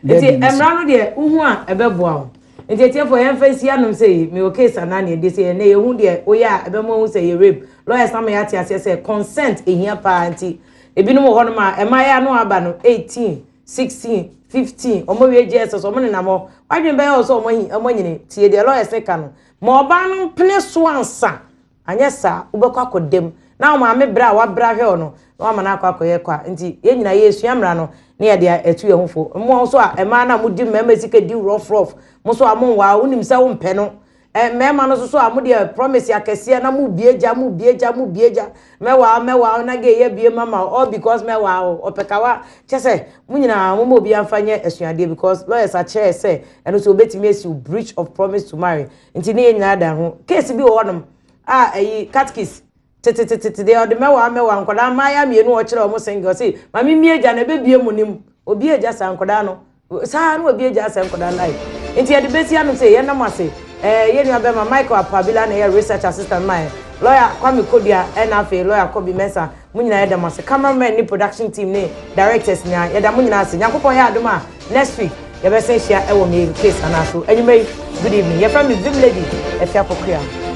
Nti mmara no deɛ, wohu a ɛbɛboa wo. Nti etiefo, yɛn fɛ si anom sɛ mi wɔ case anaa nea ɛde sɛ yɛn yɛhu deɛ woyɛ a ɛbɛma ho sɛ yɛ rape. Lawyers ama yɛ ate aseɛ sɛ consent ehia paa. Nti ebinom wɔ hɔnom a mmaa ano aba no 18, 16, 15, ɔmo wie JSS, ɔmo nenam hɔ, wadwin bɛyɛ wɔ sɛ ɔmo nyini. Tie deɛ lawyers ne ka no ma ɔbaa no mpene so ansa. Anyɛ saa, wobɛkɔ akɔ na maame brɛ a wabra hwɛ no na wama no akɔ akɔyɛ kɔ a. Nti yɛn nyinaa yɛsua mmara no ne yɛde atu yɛn ho fo. Mo nso a mmaa no a modi mmarima sika di rough rough, mo nso a mo nwaa, wonim sɛ wompɛ no. Mmarima no nso so a mo deɛ promise akɛseɛ na mo bie gya, mo bie gya, mo bie gya, mɛwaa, mɛwaa na ge yɛ bie mama all because mɛwaa o ɔpɛ kawa kyɛ sɛ mo nyinaa mo ma obi afa nyɛ asuadeɛ because lawyers akyerɛ sɛ ɛno nso obetumi esi breach of promise to marry. Nti ne yɛn nyinaa da ho case bi wɔ hɔnom a ɛyi catechist tetetete deɛ ɔde mɛwaa mɛwaa nkwadaa mmaayɛ mmienu ɔkyerɛ wɔn single ɔsi maame mie gya na ebebie mu nim obi agya saa nkwadaa no saa na obi agya saa nkwadaa no ayɛ. Nti yɛde besi ano sɛ yɛn nam ase. Yɛn nua bɛma Michael Apabila na yɛ research assistant maa yɛ lawyer Kwame Kodua, ɛna afei lawyer Kobi Mensa. Mo nyinaa yɛda mo ase. Cameraman ne production team ne directors nyinaa, yɛda mo nyinaa ase. Nyankopɔn yɛ adom a, next week yɛbɛsɛn hyia ɛwɔ me case anaaso. Enyima yi, good evening. Yɛfrɛ me Vim Lady Efia Pokuya.